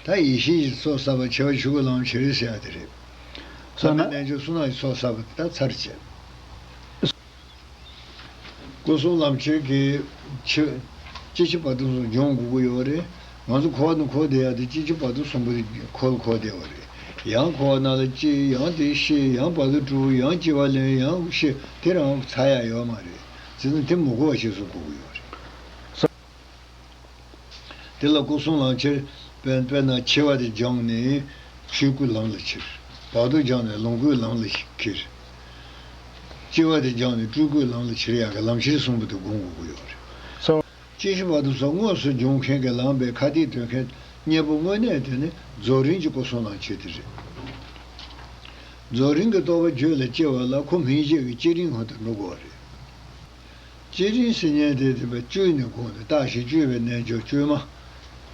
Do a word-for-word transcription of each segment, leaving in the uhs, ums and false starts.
ད་ཡེ་ཤེས་ཀྱི་ཚོགས་བསགས་པ་ཆེ་བ་ཆོས་སྐུའི་ལམ་ཁྱེར་རེ་ཟེར་ཡ་དེ་རེད། བསམ་པའི་རྣལ་འབྱོར་གསུམ་ལ་ཚོགས་བསགས་པ་དེ་ད་ཚར་བཅད། སྐུ་གསུམ་ལམ་ཁྱེར་གྱི་ཆེ་སྐྱེ་འཆི་བར་དོ་གསུམ་སྦྱོང་དགོས་ཀྱི་ཡོད་རེད། ང་ཚོ་འཁོར་བ་ནང་འཁོར་བསྡད་ཡ་དེ་སྐྱེ་འཆི་བར་དོ་གསུམ་པོ་དེ་འཁོར་ལ་འཁོར་བསྡད་པ་རེད། ཡང་འཁོར་བ་ནང་ལ་སྐྱེ། ཡང་དེ་ཤི། ཡང་བར་དོ་དྲུག། ཡང་སྐྱེ་བ་ལེན། ཡང་ཤི། དེ་རང་ཚར་ཡ་ཡོད་མ་རེད། བྱས་ཙང་དེ་མི་དགོས་པ་བྱེད་སྲོལ་དགོས་ཀྱི་ཡོད་རེད། དེ་ལ་སྐུ་གསུམ་ལམ་ཁྱེར། དཔེར་དཔེར་ན་འཆི་བ་དེ་སྦྱངས་ནས་ཆོས་སྐུའི་ལམ་ལ་ཁྱེར། བར་དོ་སྦྱངས་ནས་ལོངས་སྐུའི་ལམ་ལ་ཁྱེར། སྐྱེ་བ་དེ་སྦྱངས་ནས་སྤྲུལ་སྐུའི་ལམ་ལ་ཁྱེར་ཡག་གི་ལམ་ཁྱེར་གསུམ་པོ་དེ་སྒོམ་དགོས་ཀྱི་ཡོད་རེད། སོ། སྐྱེ་ཤི་བར་དོ་གསུམ་དངོས་སུ་སྦྱོང་མཁན་གྱི་ལམ་པའི་ཁ་གཏད་གཏོད་མཁན་གཉེར་པོ་དངོས་གནས་དེ་ནི་རྫོགས་རིམ་གྱི་སྐུ་གསུམ་ལམ་ཁྱེར་དེ་རེད། རྫོགས་རིམ་གྱི་རྟོགས་པ་རྒྱུད་ལ་སྐྱེ་བ་ལ་ཁོ་མིང་བཞི་གི་བསྐྱེད་རིམ་སྔོན་དུ་འགྲོ་དགོས་པ་རེད། བསྐྱེད་རིམ་ཟེར་མཁན་དེ་དེ་བས་བཅུད་ནས་དགོངས་ནས་བརྟགས་ཤིང་དཔྱོད་པའི་རྣལ་འབྱོར་བཅོས་མ།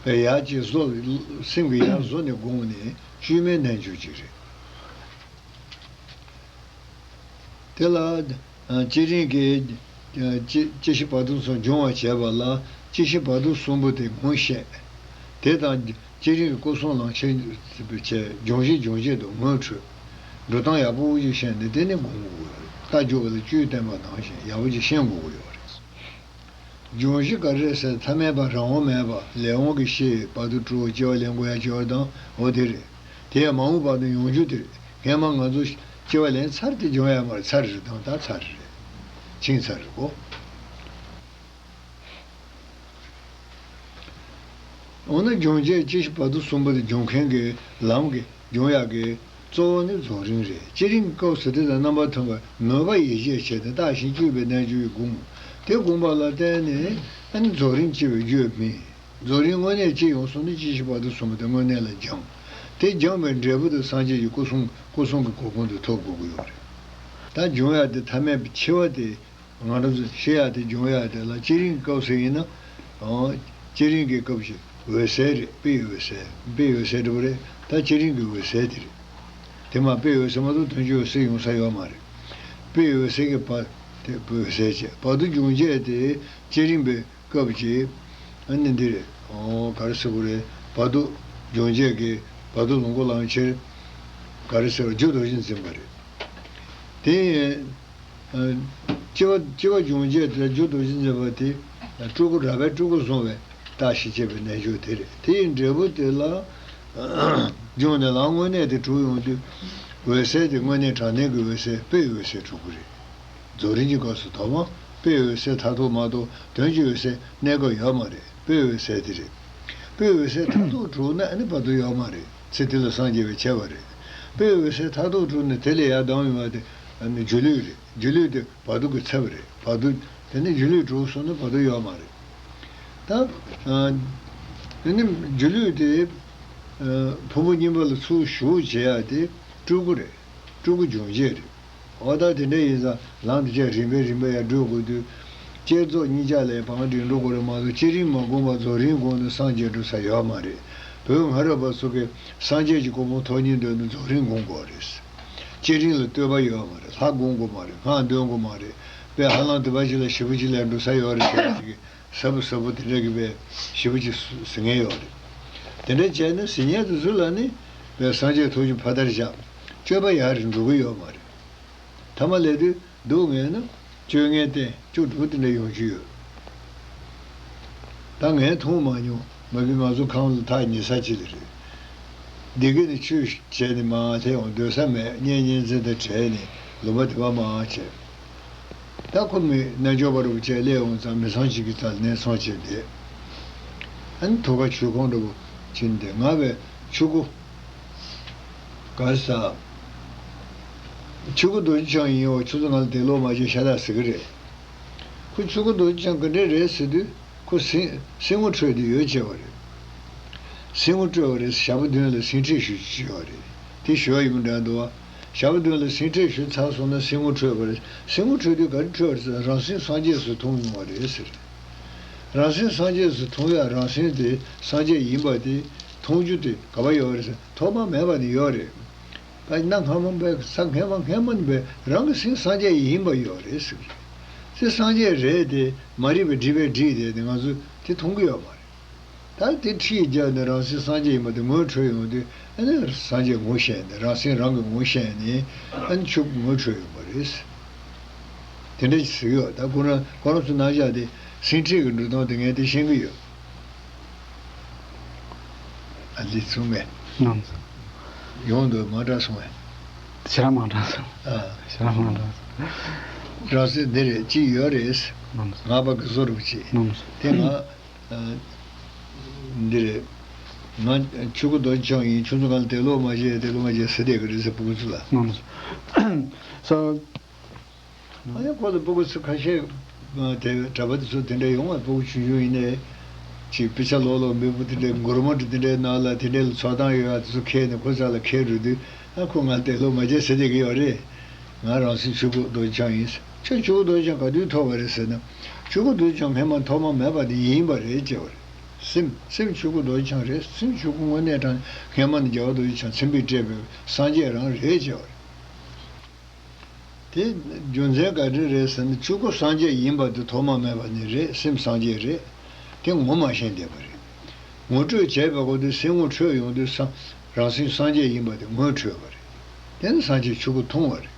བས་ཡར་གྱི་གཟུགས་སེམས་ཀྱི་ཡར་གཟུགས་ནས་དགོངས་ནས་བཅོས་མའི་རྣལ་འབྱོར་ཅིག་རེད། དེ་ལ་བསྐྱེད་རིམ་གྱི་སྐྱེ་སྐྱེ་ཤི་བར་དོ་གསུམ་སྦྱོང་བར་བྱེད་པ་ལ་སྐྱེ་ཤི་བར་དོ་གསུམ་པོ་དེ་ངོ་ཤེས། དེ་དང་། བསྐྱེད་རིམ་གྱི་སྐུ་གསུམ་ལམ་ཁྱེར་བྱས་སྦྱོང་བྱེད་སྦྱོང་བྱེད་དུ་ངོ་འཕྲོད། འགྲོ་སྟངས་ཡག་པོ་ཅིག་ཤེས་ནས་དེ་ནས་སྒོམ་དགོས་ཀྱི་ཡོད་རེད། རྟ་རྒྱུག་པ་ལ་བཅུད་བསྟེན་པ་ནང་བཞིན་ཡག་པོ་ཅིག་ཤེས་དགོས་ཀྱི་ཡོད་རེད། སྦྱོང་བྱེད་ག་རེ་རེད་ཟེར་ན་ཐ་མལ་པ་རང་དབང་མེད་པ་ལས་དབང་གིས་ཤི་བར་དོ་དྲུག་སྐྱེ་བ་ལེན་དགོས་ཡ་ཅིག་ཡོད་དང་འོ་དེ་རེད། དེ་ཡང་མ་འོངས་བར་དུ་ཡོང་རྒྱུ་དེ་རེད། སྔན་མ་ང་ཚོ་སྐྱེ་བ་ལེན་ཚར་དེ་སྦྱོང་ཡ་མ་རེད། ཚར་རེད་དང་ད་ཚར་རེད། ཕྱིན་ཚར་རེད་གོ། འོ་ན་སྦྱོང་བྱེད་སྐྱེ་ཤི་བར་དོ་གསུམ་པོ་དེ་སྦྱོང་མཁན་གྱི་ལམ་གྱི་སྦྱོང་ཡག་གི་གཙོ་བོ་ནི་རྫོགས་རིམ་རེད། བསྐྱེད་རིམ་གྱི་སྐབས་སུ་དེ་དང་རྣམ་པ་མཐུན་པར་མོས་པ་ཡིད་བྱེད་བྱས་ཏེ་བརྟགས་ཤིང་དཔྱོད་པའི་རྣལ་འབྱོར་གྱིས་བསྒོམ། དེ་བསྒོམས་པ་ལ་བརྟེན་ནས་ཨ་ནི་རྫོགས་རིམ་སྐྱེ་བའི་རྒྱུ་སྨིན། རྫོགས་རིམ་དངོས་གནས་སྐྱེ་ཡོང་སོང་ན་སྐྱེ་ཤི་བར་དོ་གསུམ་པོ་དེ་དངོས་གནས་ལ་སྦྱངས། དེ་སྦྱངས་པའི་འབྲས་བུ་དེ་སངས་རྒྱས་ཀྱི་སྐུ་གསུང་སྐུ་གསུང་གི་གོ་འཕང་དུ་ཐོབ་དགོས་ཀྱི་ཡོད་རེད། ད་སྦྱོང་ཡག་དེ་ཐ་མལ་པའི་འཆི་བ་དེ། ང་རང་ཚོ་ཤི་ཡག་དེ་སྦྱོང་ཡག་དེ་ལ་བསྐྱེད་རིམ་གྱི་སྐབས་སུ་ཡིན་ན། ཨང་། བསྐྱེད་རིམ་གྱི་སྐབས་ཀྱི་འོད་གསལ་རེད། དཔེའི་འོད་གསལ། དཔེའི་འོད་གསལ་འདྲ་པོ་རེད། ད་བསྐྱེད་རིམ་གྱི་འོད་གསལ་དེ་རེད། དེ་མ་དཔེའི་འོད་གསལ་མ་གཏོགས་དོན་གྱི་འོད་གསལ་ཡོང་ས་ཡོད་མ་རེད། དཔེའི་འོད་གསལ་གྱི་བར་དེ་འོད་གསལ་བྱས། བར་དོ་སྦྱོང་བྱེད་དེ་བསྐྱེད་རིམ་པའི་སྐབས་ཀྱི། ཨ་ནི་འདི་རེད། ཨོ་ག་རེ་ཟེར་དགོས་རེད། བར་དོ་སྦྱོང་བྱེད་ཀྱི་བར་དོ་ལོངས་སྐུ་ལམ་ཁྱེར། ག་རེ་ཟེར་བ་རྒྱུ་རྡོ་རྗེ་འཛིན་པ་རེད། དེ། ཨ། སྐྱེ་བ་སྐྱེ་བ་སྦྱོང་བྱེད་དེ་རྒྱུ་རྡོ་རྗེ་འཛིན་པ་དེ་སྤྲུལ་སྐུ་རལ་པའི་སྤྲུལ་སྐུ་བཟུང་བའི་བརྟགས་ཤིང་དཔྱད་པའི་རྣལ་འབྱོར་དེ་རེད། དེ་ཡི་འབྲས་བུ་དེ་ལ་སྦྱངས་ནས་ལམ་དངོས་གནས་དེ་གྲུབ་ཡོང་དུས་འོད་གསལ་དེ་དངོས་གནས་དྲང་གནས་ཀྱི་འོད་གསལ་དཔེའི་འོད་གསལ་གྲུབ་ཀྱི་རེད། རྫོགས་རིམ་གྱི་སྐབས་སུ་ཐོག་མ་དཔེའི་འོད་གསལ་མཐར་ཐུག་མ་གཏོགས་དོན་གྱི་འོད་གསལ་གནས་སྐབས་ཡོད་མ་རེད། དཔེའི་འོད་གསལ་དེ་རེད། དཔེའི་འོད་གསལ་མཐར་ཐུག་གྲུབ་ན་ཨ་ནི་བར་དོ་ཡོད་མ་རེད། ཚེ་འདི་ལ་སངས་རྒྱས་པའི་ཆེ་བ་རེད། དཔེའི་འོད་གསལ་མཐར་ཐུག་གྲུབ་ནས་དེ་ལས་ཡར་ལྡང་ཡོང་བ་དེ་ཨ་ནི་སྒྱུ་ལུས་རེད། སྒྱུ་ལུས་དེ་བར་དོ་གི་ཚབ་རེད། བར་དོ་དེ་ནི་སྒྱུ་ལུས་གྲུབ་སོང་ན་བར་དོ་ཡོད་མ་རེད། ད་ཨ་དེ་ནི་སྒྱུ་ལུས་དེ་ཨ་ཕུང་པོ་གཉིས་པ་ལ་ཚུར་ཞུགས་བྱེད་ཡ་དེ་སྤྲུལ་སྐུ་རེད། སྤྲུལ་སྐུ་སྦྱོང་བྱེད་རེད། འོ་ད་དེ་འདྲ་ཡིན་ཙང་ལམ་དེ་ཆ་རིམ་པས་རིམ་པས་ཡར་འགྲོ་དགོས་དུས། བསྐྱེད་རྫོགས་གཉིས་ཆ་ལ་བང་སྒྲིག་འགྲོ་དགོས་རེད་མ་གཏོགས་བསྐྱེད་རིམ་མ་བསྒོམས་པར་རྫོགས་རིམ་བསྒོམས་ནས་སངས་རྒྱས་འགྲོ་ས་ཡོད་མ་རེད། བོད་སྔ་རབས་པ་ཚོ་གིས་སངས་རྒྱས་ཀྱི་གོ་འཕང་ཐོབ་སྙིང་འདོད་ན་རྫོགས་རིམ་བསྒོམ་དགོས་རེད། བསྐྱེད་རིམ་ལ་ལྟོས་པ་ཡོད་མ་རེད། ལྷ་བསྒོམ་དགོས་མ་རེད། སྔགས་འདོན་དགོས་མ་རེད། དཔེ་ཧ་ལམ་དེ་པ་ཅིག་ལ་ཞེ་པོ་ཅིག་ལས་འགྲོ་ས་ཡོད་རེད་ཟེར་ཡ་ཅིག་གིས། ཟབ་པོ་ཟབ་པོ་དེ་འདྲ་གི་བས་ཞེ་པོ་ཅིག་ཟེར་མཁན་ཡོད་རེད། དེ་འདྲ་བྱས་ན་ཟེར་མཁན་དེ་ཚོ་ལ་ནི་བས་སངས་རྒྱས་ཐུགས་རྗེ་ཕ་མཐར་བཞག། སྤྱོད་པ་ཡར་རེ་འགྲོ་གི་ཡོད་མ་རེད། ཐ་མ་སླེབས་དུས་སྡུག་བསྔལ་ན་སྤྱོད་ངན་བསྟེན་བཅུ་དྲུག་དེ་འདྲ་ཡོང་རྒྱུ་ཡོད། ད་ངས་མཐོང་མ་མྱོང་། མ་གི་ང་ཚོ་ཁམས་ལ་ཐག་ཉེ་ས་ཅིག་ལ་རེད། སྡེ་དགེ་ནས་ཆོས་བྱས་ནས་མར་སླེབས་ཡོང་སྡོད་ས་མེད། གཉེན་གཉེན་ཚན་དང་བྲལ་ནས་ལུང་པ་དེ་པར་མར་བྱས། ད་ཁོ་མི་རྣལ་འབྱོར་པ་རུ་བཅས་སླེབས་འོང་ཙང་མི་ཚང་གཅིག་གི་རྩ་ལ་ནས་ཚོང་བྱས་བསྡད། ཨ་ནི་ཐུགས་ཁ་ཆུ་ཁོང་འདྲ་བོ་ཕྱིན་ཏེ་ང་བས་ཆུ་ཁོ། ག་ས། ཆུ་ཁོ་རྡོ་རྗེ་འཆང་ཡིན་འོ། ཁྱོད་ཚོ་ང་ལ་དེ་ལོག་མ་བྱེད་ཤ་སྟག་ཟེར་གི་རེད། ཁོ་ཆུ་ཁོ་རྡོ་རྗེ་འཆང་ག་འདྲས་རེད་ཟེར་དུས་ཁོ་སེམས་སེམས་ངོ་འཕྲོད་དེ་ཡོད་བྱས་པ་རེད། སེམས་ངོ་སྤྲོད་པ་རེད། ཞག་པོ་བདུན་ལ་སེམས་ཁྲལ་ཞུ་ཅི་ཡོད་རེད། དེ་ཞུ་བ་ཡིན་པ་འདྲ་འདུག་བ། ཞག་པོ་བདུན་ལ་སེམས་ཁྲལ་ཞུ་ཚར་སོང་ན་སེམས་ངོ་འཕྲོད་པ་རེད། སེམས་ངོ་འཕྲོད་དུས་ག་རེ་འཕྲོད་པ་རེད་ཟེར་ན་རང་སེམས་སངས་རྒྱས་སུ་མཐོང་ཡོང་བ་རེད་ཟེར། རང་སེམས་སངས་རྒྱས་སུ་མཐོང་ཡ་རང་སེམས་དེ་སངས་རྒྱས་ཡིན་པ་དེ་མཐོང་རྒྱུ་དེ་ག་པར་ཡོད་རེད་ཟེར་ན་ཐོག་མ་མེད་པ་ནས་ཡོད་རེད། ད་གནའ་སྔ་མོ་པའི་ས་སྔན་མ་སྔན་མ་ནས་པའི་རང་གི་སེམས་སངས་རྒྱས་ཡིན་པ་ཡོད་རེད་ཟེར། དེ་སངས་རྒྱས་རེད་དེ་མ་རིག་པའི་སྒྲིབ་པས་བསྒྲིབས་ཏེ་དེ་ང་ཚོས་དེ་མཐོང་གི་ཡོད་མ་རེད། ད་དེ་ཁྲིད་རྒྱག་ནས་རང་སེམས་སངས་རྒྱས་ཡིན་པ་དེ་ངོ་འཕྲོད་ཡོང་དུས། ཨ་ནི་སངས་རྒྱས་ངོ་ཤེས་ནས། རང་སེམས་རང་གི་ངོ་ཤེས་ནས། ཨ་ནི་ཆོས་སྐུ་ངོ་འཕྲོད་ཡོང་བ་རེད། དེ་འདྲ་ཞིག་ཡོད། ད་ཁོ་རང་ཁོ་རང་ཚོ་རྣམ་གཞག་དེ་སེམས་ཁྲིད་ཀྱི་འགྲོ་སྟངས་དེ་ངས་དེ་ཤེས་ཀྱི་ཡོད། ཨ་ལི་ཚུགས་མེད། ནམ། ཡོང་འདུག་མ་དྲག་སོང་ངས། ཞེ་དྲག་མ་དྲག་སོང་། ཨ། ཞེ་དྲག་མ་དྲག་སོང་། རང་སེམས་འདི་རེད། ཅི་ཡོད་རེད། ནམ། ང་པ་གི་བཟོ་རུ་ཅི། ནམ། དེ་ང་། ཨ། འདི་རེད། ང་ཆོས་སྐུ་རྡོ་རྗེ་འཆང་ཡིན། ཁྱོད་ཚོ་གང་ལ་དད་ལོག་མ་བྱེད། དད་ལོག་མ་བྱེད་ཟེར་བསྡད་ཀྱི་རེད་ཟེར། ཕྲུ་གུ་ཚོ་ལ། ནམ། སོ། ཨ་ཡ། ཁོ་ལ་ཕྲུ་གུ་ཚོ་ཁ་ཤས། ཨ། དེ་གྲྭ་པ་དེ་ཚོ་དེ་འདྲ་ཡོང་བ། ཕྲུ་གུ་ཆུང་ཆུང་ཡིན་ནའི། ཅིག་དཔེ་ཆ་ཀློག་ཀློག་མི་བུ་དེ་འདྲའི་མགུར་མ་འདྲ་དེ་འདྲའི་ནང་ལ་དེ་འདྲའི་ལ་ཚོགས་གཏམ་ཡོད་ཡ་དེ་ཚོ་ཁྱེར་ནས་ཁོ་ཚོ་ལ་ཁྱེར་འགྲོ་དུས། ཨ། ཁོ་ང་ལ་དད་ལོག་མ་བྱེད་ཟེར་བསྡད་ཀྱི་ཡོད་རེད། ང་རང་སེམས་ཆོས་སྐུ་རྡོ་རྗེ་འཆང་ཡིན། ཁྱོད་ཆོས་སྐུ་རྡོ་རྗེ་འཆང་ག་དུས་ཐོབ་པ་རེད་ཟེར་ན། ཆོས་སྐུ་རྡོ་རྗེ་འཆང་སྔན་མ་ཐོག་མ་མེད་པ་དེ་ཡིན་པ་རེད་ཅེས་པ་རེད། སེམས་སེམས་ཆོས་སྐུ་རྡོ་རྗེ་འཆང་རེད། སེམས་ཆོས་སྐུ་དངོས་གནས་དྲང་སྔན་མ་ནས་རྒྱལ་བ་རྡོ་རྗེ་འཆང་མཚན་དཔེས་སྤྲས་པའི་སངས་རྒྱས་རང་རེད་ཅེས་པ་རེད། དེ་རྒྱུ་མཚན་ག་འདྲ་རེད་ཟེར་ན། ཆོས་སྐུ་སངས་རྒྱས་ཡིན་པ་དེ་ཐོག་མ་མེད་པ་ནས་རེད། སེམས་སངས་རྒྱས་རེད། དེ་ངོ་མ་ཤེས་བསྡད་པ་རེད། ངོ་སྤྲོད་བྱས་པའི་སྐབས་དུ་སེམས་ངོ་འཕྲོད་ཡོང་དུས་སང་། རང་སེམས་སངས་རྒྱས་ཡིན་པ་དེ་ངོ་འཕྲོད་པ་རེད། དེ་ནི་སངས་རྒྱས་ཆོས་སྐུ་མཐོང་བ་རེད།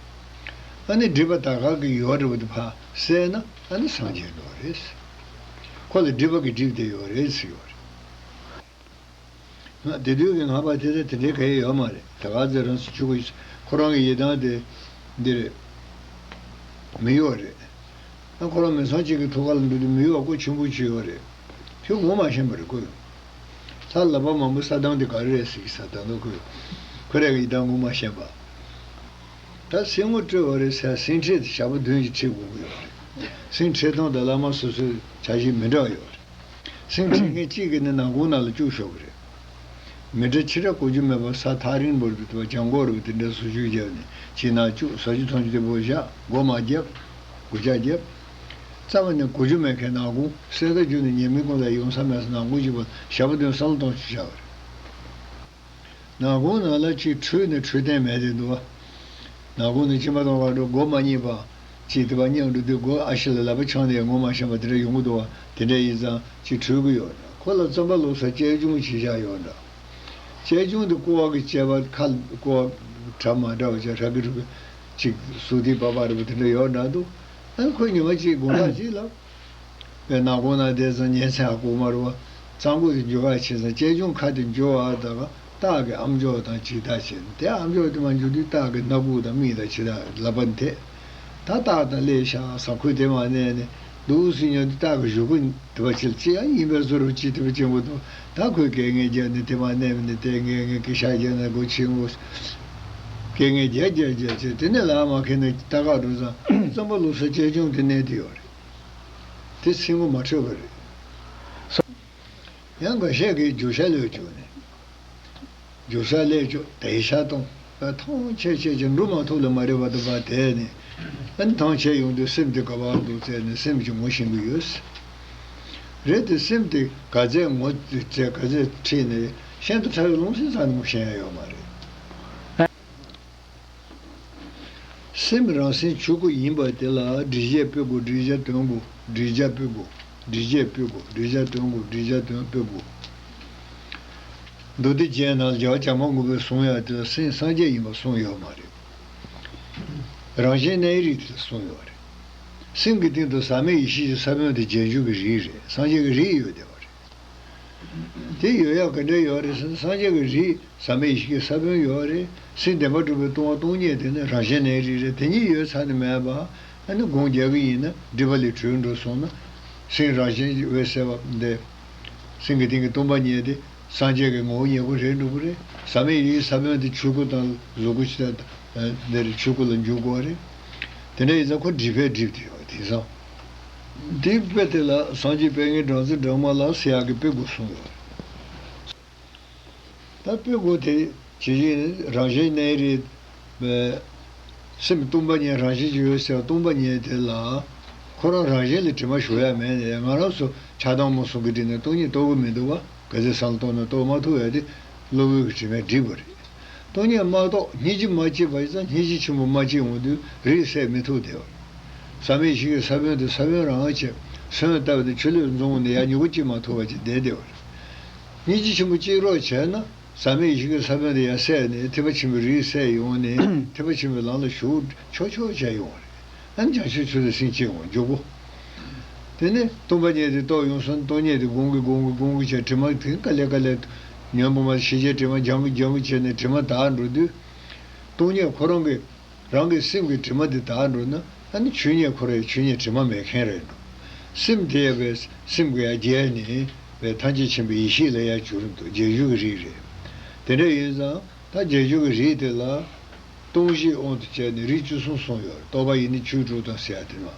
ཨ་ནི་སྒྲིབ་པ་ད་ག་གི་ཡོད་རེད་པ་དེ་ཕར་བསལ་ན། ཨ་ནི་སངས་རྒྱས་འགྲོ་བ་རེད། ཁོ་ལ་སྒྲིབ་པ་གི་སྒྲིབ་དེ་ཡོད་རེད་ཟེར་ཡོད་རེད། ང་དེ་དུས་ཀྱི་ང་པ་དེ་ཚོ་དེ་འདྲའི་ག་ཡེ་ཡོད་མ་རེད། ད་ག་ཚོད་རང་སུ་ཆུ་གུ་ཁོ་རང་གི་ཡི་དམ་དེ་འདི་རེད། མི་གཡོ་རེད། ཨ། ཁོ་རང་མི་ཚང་གཅིག་གི་ཐུགས་ཀ་ལ་འགྲོ་དུས་མི་གཡོ་སྐུ་ཆེན་པོ་ཅིག་ཡོད་རེད། ཁྱོད་ངོ་མ་ཤེས་པ་རེད་ཁོ། ལྷ་ལག་པ་མང་པོ་ས་དང་དེ་ག་རེ་རེད་ཟེར་གྱི་ས་དང་དུ་ཁོས། ཁོ་རང་གི་ཡི་དམ་ངོ་མ་ཤེས་པ། ད་སེམས་ངོ་སྤྲོད་པ་རེད་ཟེར། སེམས་ཁྲིད་དེ་ཞག་པོ་བདུན་གྱི་ཁྲིད་དགོས་ཀྱི་ཡོད་རེད། སེམས་ཁྲིད་སྟངས་དང་བླ་མ་སོ་སོའི་འཆར་གཞི་མི་འདྲ་བ་ཡོད་རེད། སེམས་ཁྲིད་མཁན་གཅིག་གིས་ནི་ནང་ཁུང་ནང་ལ་བཅུག་ཆོག་གི་རེད། མི་འདྲ་ཕྱི་ར་གོ་རྒྱུ་མེད་པ། ས་ཐག་རིང་པོ་རེད་པ། གྱང་གོག་རེད་པ། དེ་འདྲ་བཟོ་བཅུག་བརྒྱབ་ནས་ཕྱི་ནང་བཅུག་ཟ་རྒྱུ་འཐུང་རྒྱུ་དེ་པོ་བཞག་སྒོ་མ་བརྒྱབ། སྒོ་ལྕགས་བརྒྱབ། རྩ་བ་ནས་གོ་རྒྱུ་མེད་མཁན་ནང་ཁུང་། གསེར་རྟ་བརྒྱུད་ནས་ཉེས་མིང་ཁོང་ལ་ཡོང་ས་མེད་ས། ནང་ཁུང་གཅིག་པོ་ཞག་པོ་བདུན་བསམ་བློ་གཏོང་བཅུག་བཞག་པ་རེད། ནང་ཁུང་ནང་ལ་ཅིག་ཁྲུས་ནས་ཁྲུས་རྟེན་མེད་དེ་འདུག་བ། ནང་ཁུང་ནས་སྤྱི་མ་གཏོང་ག་འགྲོ། སྒོ་མ་རྙེད་པ། ཅིག་དེ་པ་རྙེད་འགྲོ་དུས་སྒོ་ཨ་ཤི་ལ་ལག་པ་འཆང་ནས་ངོ་མ་ཤེས་པ་དེ་འདྲ་ཡོང་གི་འདུག་བ། དེ་འདྲ་ཡིན་ཙང་ཅིག་ཁྲུས་གི་ཡོད། ཁོ་ལ་རྩོམ་པ་ལོག་ས་དཔྱད་གཞུང་ཅིག་བཞག་ཡོད་འདྲ། དཔྱད་གཞུང་དེ་ཀོ་བ་གི་དཔྱད་པ་ཁ་ཀོ་བ་གྲ་མ་འདྲ་བ་ཅིག་ར་གི་རུ་གི་ཅིག་སུ་དི་པ་པ་རུ་གི་དེ་འདྲ་ཡོད་འདྲ་འདུག་ཨ། ཁོས་ཉི་མ་གཅིག་དགོང་དག་ཅིག་ལ། པའི་ནང་ཁོང་ན་བསྡད་ཙང་ཉིན་མཚན་ཧ་གོ་མ་རུ་བ། གཙང་པོ་དེ་འགྱོ་ག་ཕྱིན་ཙང་དཔྱད་གཞུང་ཁ་དེ་འགྱོ་བ་དང་སྟག་གི་ཨམ་ཅོག་དང་ཅིག་ད་བྱས་ནས། དེ་ཨམ་ཅོག་དེ་མ་འགྱོ་དུས་སྟག་གི་སྣ་ཁུག་དང་མིག་དང་ཅིག་ད་ལག་པ་འཐད། ད་སྟག་དང་སླེབས་ཤག་ཟེར། ཁོས་དེ་མ་ནས་ནས་འདུག་སེ་ཉོན་དུས་སྟག་གི་གཞུག་གུ་དེ་བ་ཕྱིར་ཅི་ཡང་ཡིན་པའི་བཟོ་རུ་ཅིག་དེ་བ་ཅན་པོ་འདུག་ད་ཁོས་སྐད་ངན་རྒྱག་ནས་དེ་མ་ནས་ནས་དེ་ངན་ངན་སྐད་ཤག་རྒྱག་ནས་སྒོ་ཕྱི་ངོ་སྐད་ངན་རྒྱག་རྒྱག་རྒྱག་བྱས། དེ་ནས་ལ་མ་ཁེལ་ནས་ད་ག་འགྲོ་ཙང་རྩོམ་པ་ལོག་ས་དཔྱད་གཞུང་དེ་གནས་དེ་ཡོད་རེད། དེ་སེམས་ངོ་མ་འཕྲོད་པ་རེད། ཡང་འགའ་ཤས་ཀྱིས་རྒྱུ་ཤ་ལས་བཅུག་ནས། རྒྱུ་ཤ་ལས་བཅུག་དེ་ཤ་གཏོང་། ཐང་ཆད་ཆད་ཅིག་འགྲོ་མ་ཐུབ་ལ་མ་རེད་པ་དུ་བ་དེ་ནས། ཨ་ནི་ཐང་ཆད་ཡོང་དུས་སེམས་དེ་ག་པར་འདུག་བཙལ་ནས་སེམས་ཀྱི་ངོ་ཤེས་ཀྱི་ཡོད། རེད་དེ་སེམས་དེ་ག་ཚད་ངོ་བཙལ་ག་ཚད་ཁྲིད་ནས་ཤིན་ཏུ་ཕྲ་བའི་ལུང་སེམས་ཚང་ནས་ངོ་ཤེས་ཡ་ཡོད་མ་རེད། སེམས་རང་སེམས་ཆོས་སྐུ་ཡིན་པ་དེ་ལ་སྒྲིག་གཞི་སྤེལ་དགོས། སྒྲིག་གཞི་སྟོན་དགོས། སྒྲིག་གཞི་སྤེལ་དགོས། སྒྲིག་གཞི་སྤེལ་དགོས། སྒྲིག་གཞི་སྟོན་དགོས། སྒྲིག་གཞི་སྟོན་སྤེལ་དགོས། མདོ་སྡེ་རྒྱན་ནང་རྒྱལ་བ་བྱམས་པ་མགོན་པོས་གསུང་ཡ་དེ་ལ་སེམས་སངས་རྒྱས་ཡིན་པ་གསུངས་ཡོད་མ་རེད། རང་བཞིན་གནས་རིགས་དེ་ལ་གསུངས་ཡོད་རེད། སེམས་ཀྱི་སྟེང་དུ་ཟག་མེད་ཡེ་ཤེས་ཀྱི་ས་བོན་དེ་རྗེས་འཇུག་གི་རིགས་རེད། སངས་རྒྱས་ཀྱི་རིགས་ཡོད་བསྡད་པ་རེད། དེ་ཡོད་ཡག་ག་འདྲ་ཡོད་རེད་ཟེར་ན། སངས་རྒྱས་ཀྱི་རིགས་ཟག་མེད་ཡེ་ཤེས་ཀྱི་ས་བོན་ཡོད་རེད། སེམས་བདེན་པར་གྲུབ་པའི་སྟོང་པ་སྟོང་ཉིད་དེ་ནི་རང་བཞིན་གནས་རིགས་རེད། དེ་གཉིས་ཡོད་ཚར་ནས་མེད་པ། ཨ་ནི་སྒོམ་རྒྱག་གི་ཡིན་ན་སྒྲིབ་པ་ལས་གྲོལ་འགྲོ་སོང་ན། སེམས་རང་བཞིན་གྱིས་འོད་གསལ་བ་འདི། སེམས་ཀྱི་སྟེང་གི་སྟོང་པ་ཉིད་དེ་སངས་རྒྱས་ཀྱི་ངོ་བོ་ཉིད་པོ་རེད་འགྲོ་གི་རེད། ཟག་མེད་ཡེ་ཤེས་ས་བོན་དེ་ཆོས་སྐུ་དང་གཟུགས་སྐུ་ཆ་འདིར་ཆོས་སྐུ་ལ་འཇུག་དགོས་རེད། དེ་འདྲ་ཡིན་ཙང་ཁོ་སྒྲིབ་པས་སྒྲིབ་དེ་ཡོད་དེང་སང་། དེའི་དཔེ་དེ་ལ་སངས་རྒྱས་དཔལ་ལྡན་སྦྲང་རྩི་སྦྲང་མ་ལ་ཟེར་ཡག་གི་དཔེ་དགུ་གསུངས་ཡོད་རེད། ད་དཔེ་དགུ་དེ་ཇི་བཞིན་རང་བཞིན་གནས་རིགས། སེམས་སྟོང་པ་ཉིད་རང་བཞིན་གྱིས་འོད་གསལ་བ་སྟོང་པ་ཉིད་དེ་ལ། ཁོ་རང་རང་བཞིན་ལ་དྲི་མ་ཞུགས་ཡ་མེད་ནས། ང་རང་ཚོ་ཆགས་སྡང་རྨོངས་གསུམ་གྱི་སྒྲིབ་ནས་སྟོང་ཉིད་རྟོགས་ཀྱི་མི་འདུག་བ། ག་ཚོད་བསམ་བློ་གཏོང་ན་རྟོགས་མ་ཐུབ་ཡ་དེ་གློ་བུར་གྱི་དྲི་མས་བསྒྲིབས་པ་རེད། སྟོང་ཉིད་མ་རྟོགས་སྙིང་རྗེ་མ་སྐྱེས་པ་ཡིན་ཙང་། སྙིང་རྗེ་ཆེན་པོ་མ་སྐྱེས་འོང་དུས་རིགས་སད་མི་ཐུབ་བསྡད་པ་རེད། ཟག་མེད་ཡེ་ཤེས་ཀྱི་ས་བོན་དེ་ས་བོན་རང་བྱས། སོན་བཏབ་ནས་ཆུ་ལུད་འཛོམས་ནས་ཡར་མྱུ་གུ་སྐྱེས་མ་ཐུབ་པ་ཅིག་བསྡད་བསྡད་པ་རེད། སྙིང་རྗེ་ཆེན་པོ་སྐྱེ་རོགས་བྱས་ན། ཟག་མེད་ཡེ་ཤེས་ཀྱི་ས་བོན་དེ་ཡར་སད་ནས་ཐེག་པ་ཆེན་པོའི་རིགས་སད་ཡོང་ནས་ཐེག་པ་ཆེན་པོའི་ལམ་ལ་ཞུགས་ཆོག་ཆོག་བྱས་ཡོང་བ་རེད། ཨ་ནི་བྱང་ཆུབ་མཆོག་ཏུ་སེམས་བསྐྱེད་འོང་མགྱོགས་པོ། དེ་ནས་སྟོང་པ་ཉིད་དེ་རྟོགས་ཡོང་སོང་། སྟོང་ཉིད་དེ་སྒོམ་གྱིན་སྒོམ་གྱིན་སྒོམ་གྱིན་བྱས་དྲི་མ་དེ་ག་ལེ་ག་ལེ་ཉོན་མོངས་པ་ཤེས་བྱའི་དྲི་མ་སྦྱང་གིན་སྦྱང་གིན་བྱས་ནས་དྲི་མ་དག་འགྲོ་དུས། སྟོང་ཉིད་ཁོ་རང་གི་རང་གི་སེམས་ཀྱི་དྲི་མ་འདི་དག་འགྲོ་ན། ཨ་ནི་ཆོས་ཉིད་ཁོ་རང་ཡང་ཆོས་ཉིད་དྲི་མ་མེད་མཁན་རེད་འགྲོ། སེམས་དེ་ཡང་བའི་སེམས་ཀྱི་ཡང་རྒྱས་ནས་བའི་ཐམས་ཅད་མཁྱེན་པའི་ཡེ་ཤེས་ལ་ཡང་འགྱུར་འདུག། རྗེས་འཇུག་གི་རིགས་རེད། དེ་འདྲ་ཡིན་ཙང་ད་རྗེས་འཇུག་གི་རིགས་དེ་ལ་སྟོང་བཞིའི་དབང་དུ་བྱས་ནས་རིགས་བཅུ་གསུམ་གསུངས་ཡོད་རེད། རྟོག་པ་ཡེ་ནས་ཆོས་དྲུག་དང་ཟེར་ཡ་དེ་ནང་།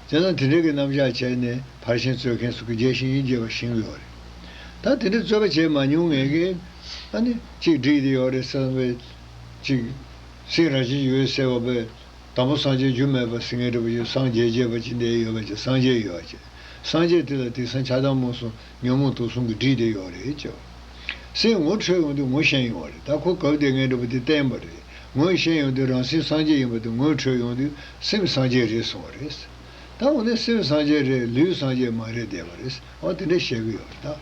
དེ་ལ་དེ་འདྲ་གི་རྣམ་གཞག་བྱས་ནས་ཕར་ཕྱིན་རྩོད་མཁན་ཚོ་གི་རྒྱས་ཤིང་རྒྱས་པ་ཤེས་ཀྱི་ཡོད་རེད། ད་དེ་འདྲ་རྩོད་པ་བྱས་མ་མྱོང་མཁན་གྱིས་ཨ་ནི་གཅིག་འགྲིག་དེ་ཡོད་རེད་བསམ་པའི་གཅིག་སེམས་རང་བཞིན་ཡོད་ཟེར་བ་པས། དང་པོ་སངས་རྒྱས་རྒྱུ་མེད་པ་ཟེར་མཁན་འདྲ་པོ་ཅིག། སངས་རྒྱས་རྒྱས་པ་ཅིག་འདི་ཡོད་པ་ཅིག། སངས་རྒྱས་ཡོད་པ་ཅིག། སངས་རྒྱས་དེ་ལ་དེང་སང་ཆགས་སྡང་རྨོངས་གསུམ་ཉོན་མོངས་དུག་གསུམ་གྱིས་བསྒྲིབས་བསྡད་ཡོད་རེད་ཅེས། སེམས་ངོ་འཕྲོད་ཡོང་དུས་ངོ་ཤེས་ཡོང་བ་རེད། ད་ཁོ་གབ་བསྡད་མཁན་འདྲ་པོ་དེ་བསྟན་པ་རེད། ངོ་ཤེས་ཡོང་དུས་རང་སེམས་སངས་རྒྱས་ཡིན་པ་དེ་ངོ་འཕྲོད་ཡོང་དུས་སེམས་སངས་རྒྱས་རེད་གསུངས་པ་རེད། ད་འོ་ན་སེམས་སངས་རྒྱས་རེད། ལུས་སངས་རྒྱས་མ་རེད་བསྡད་པ་རེད། འོ་དེ་འདྲ་བཤད་གི་ཡོད་རེད་ད།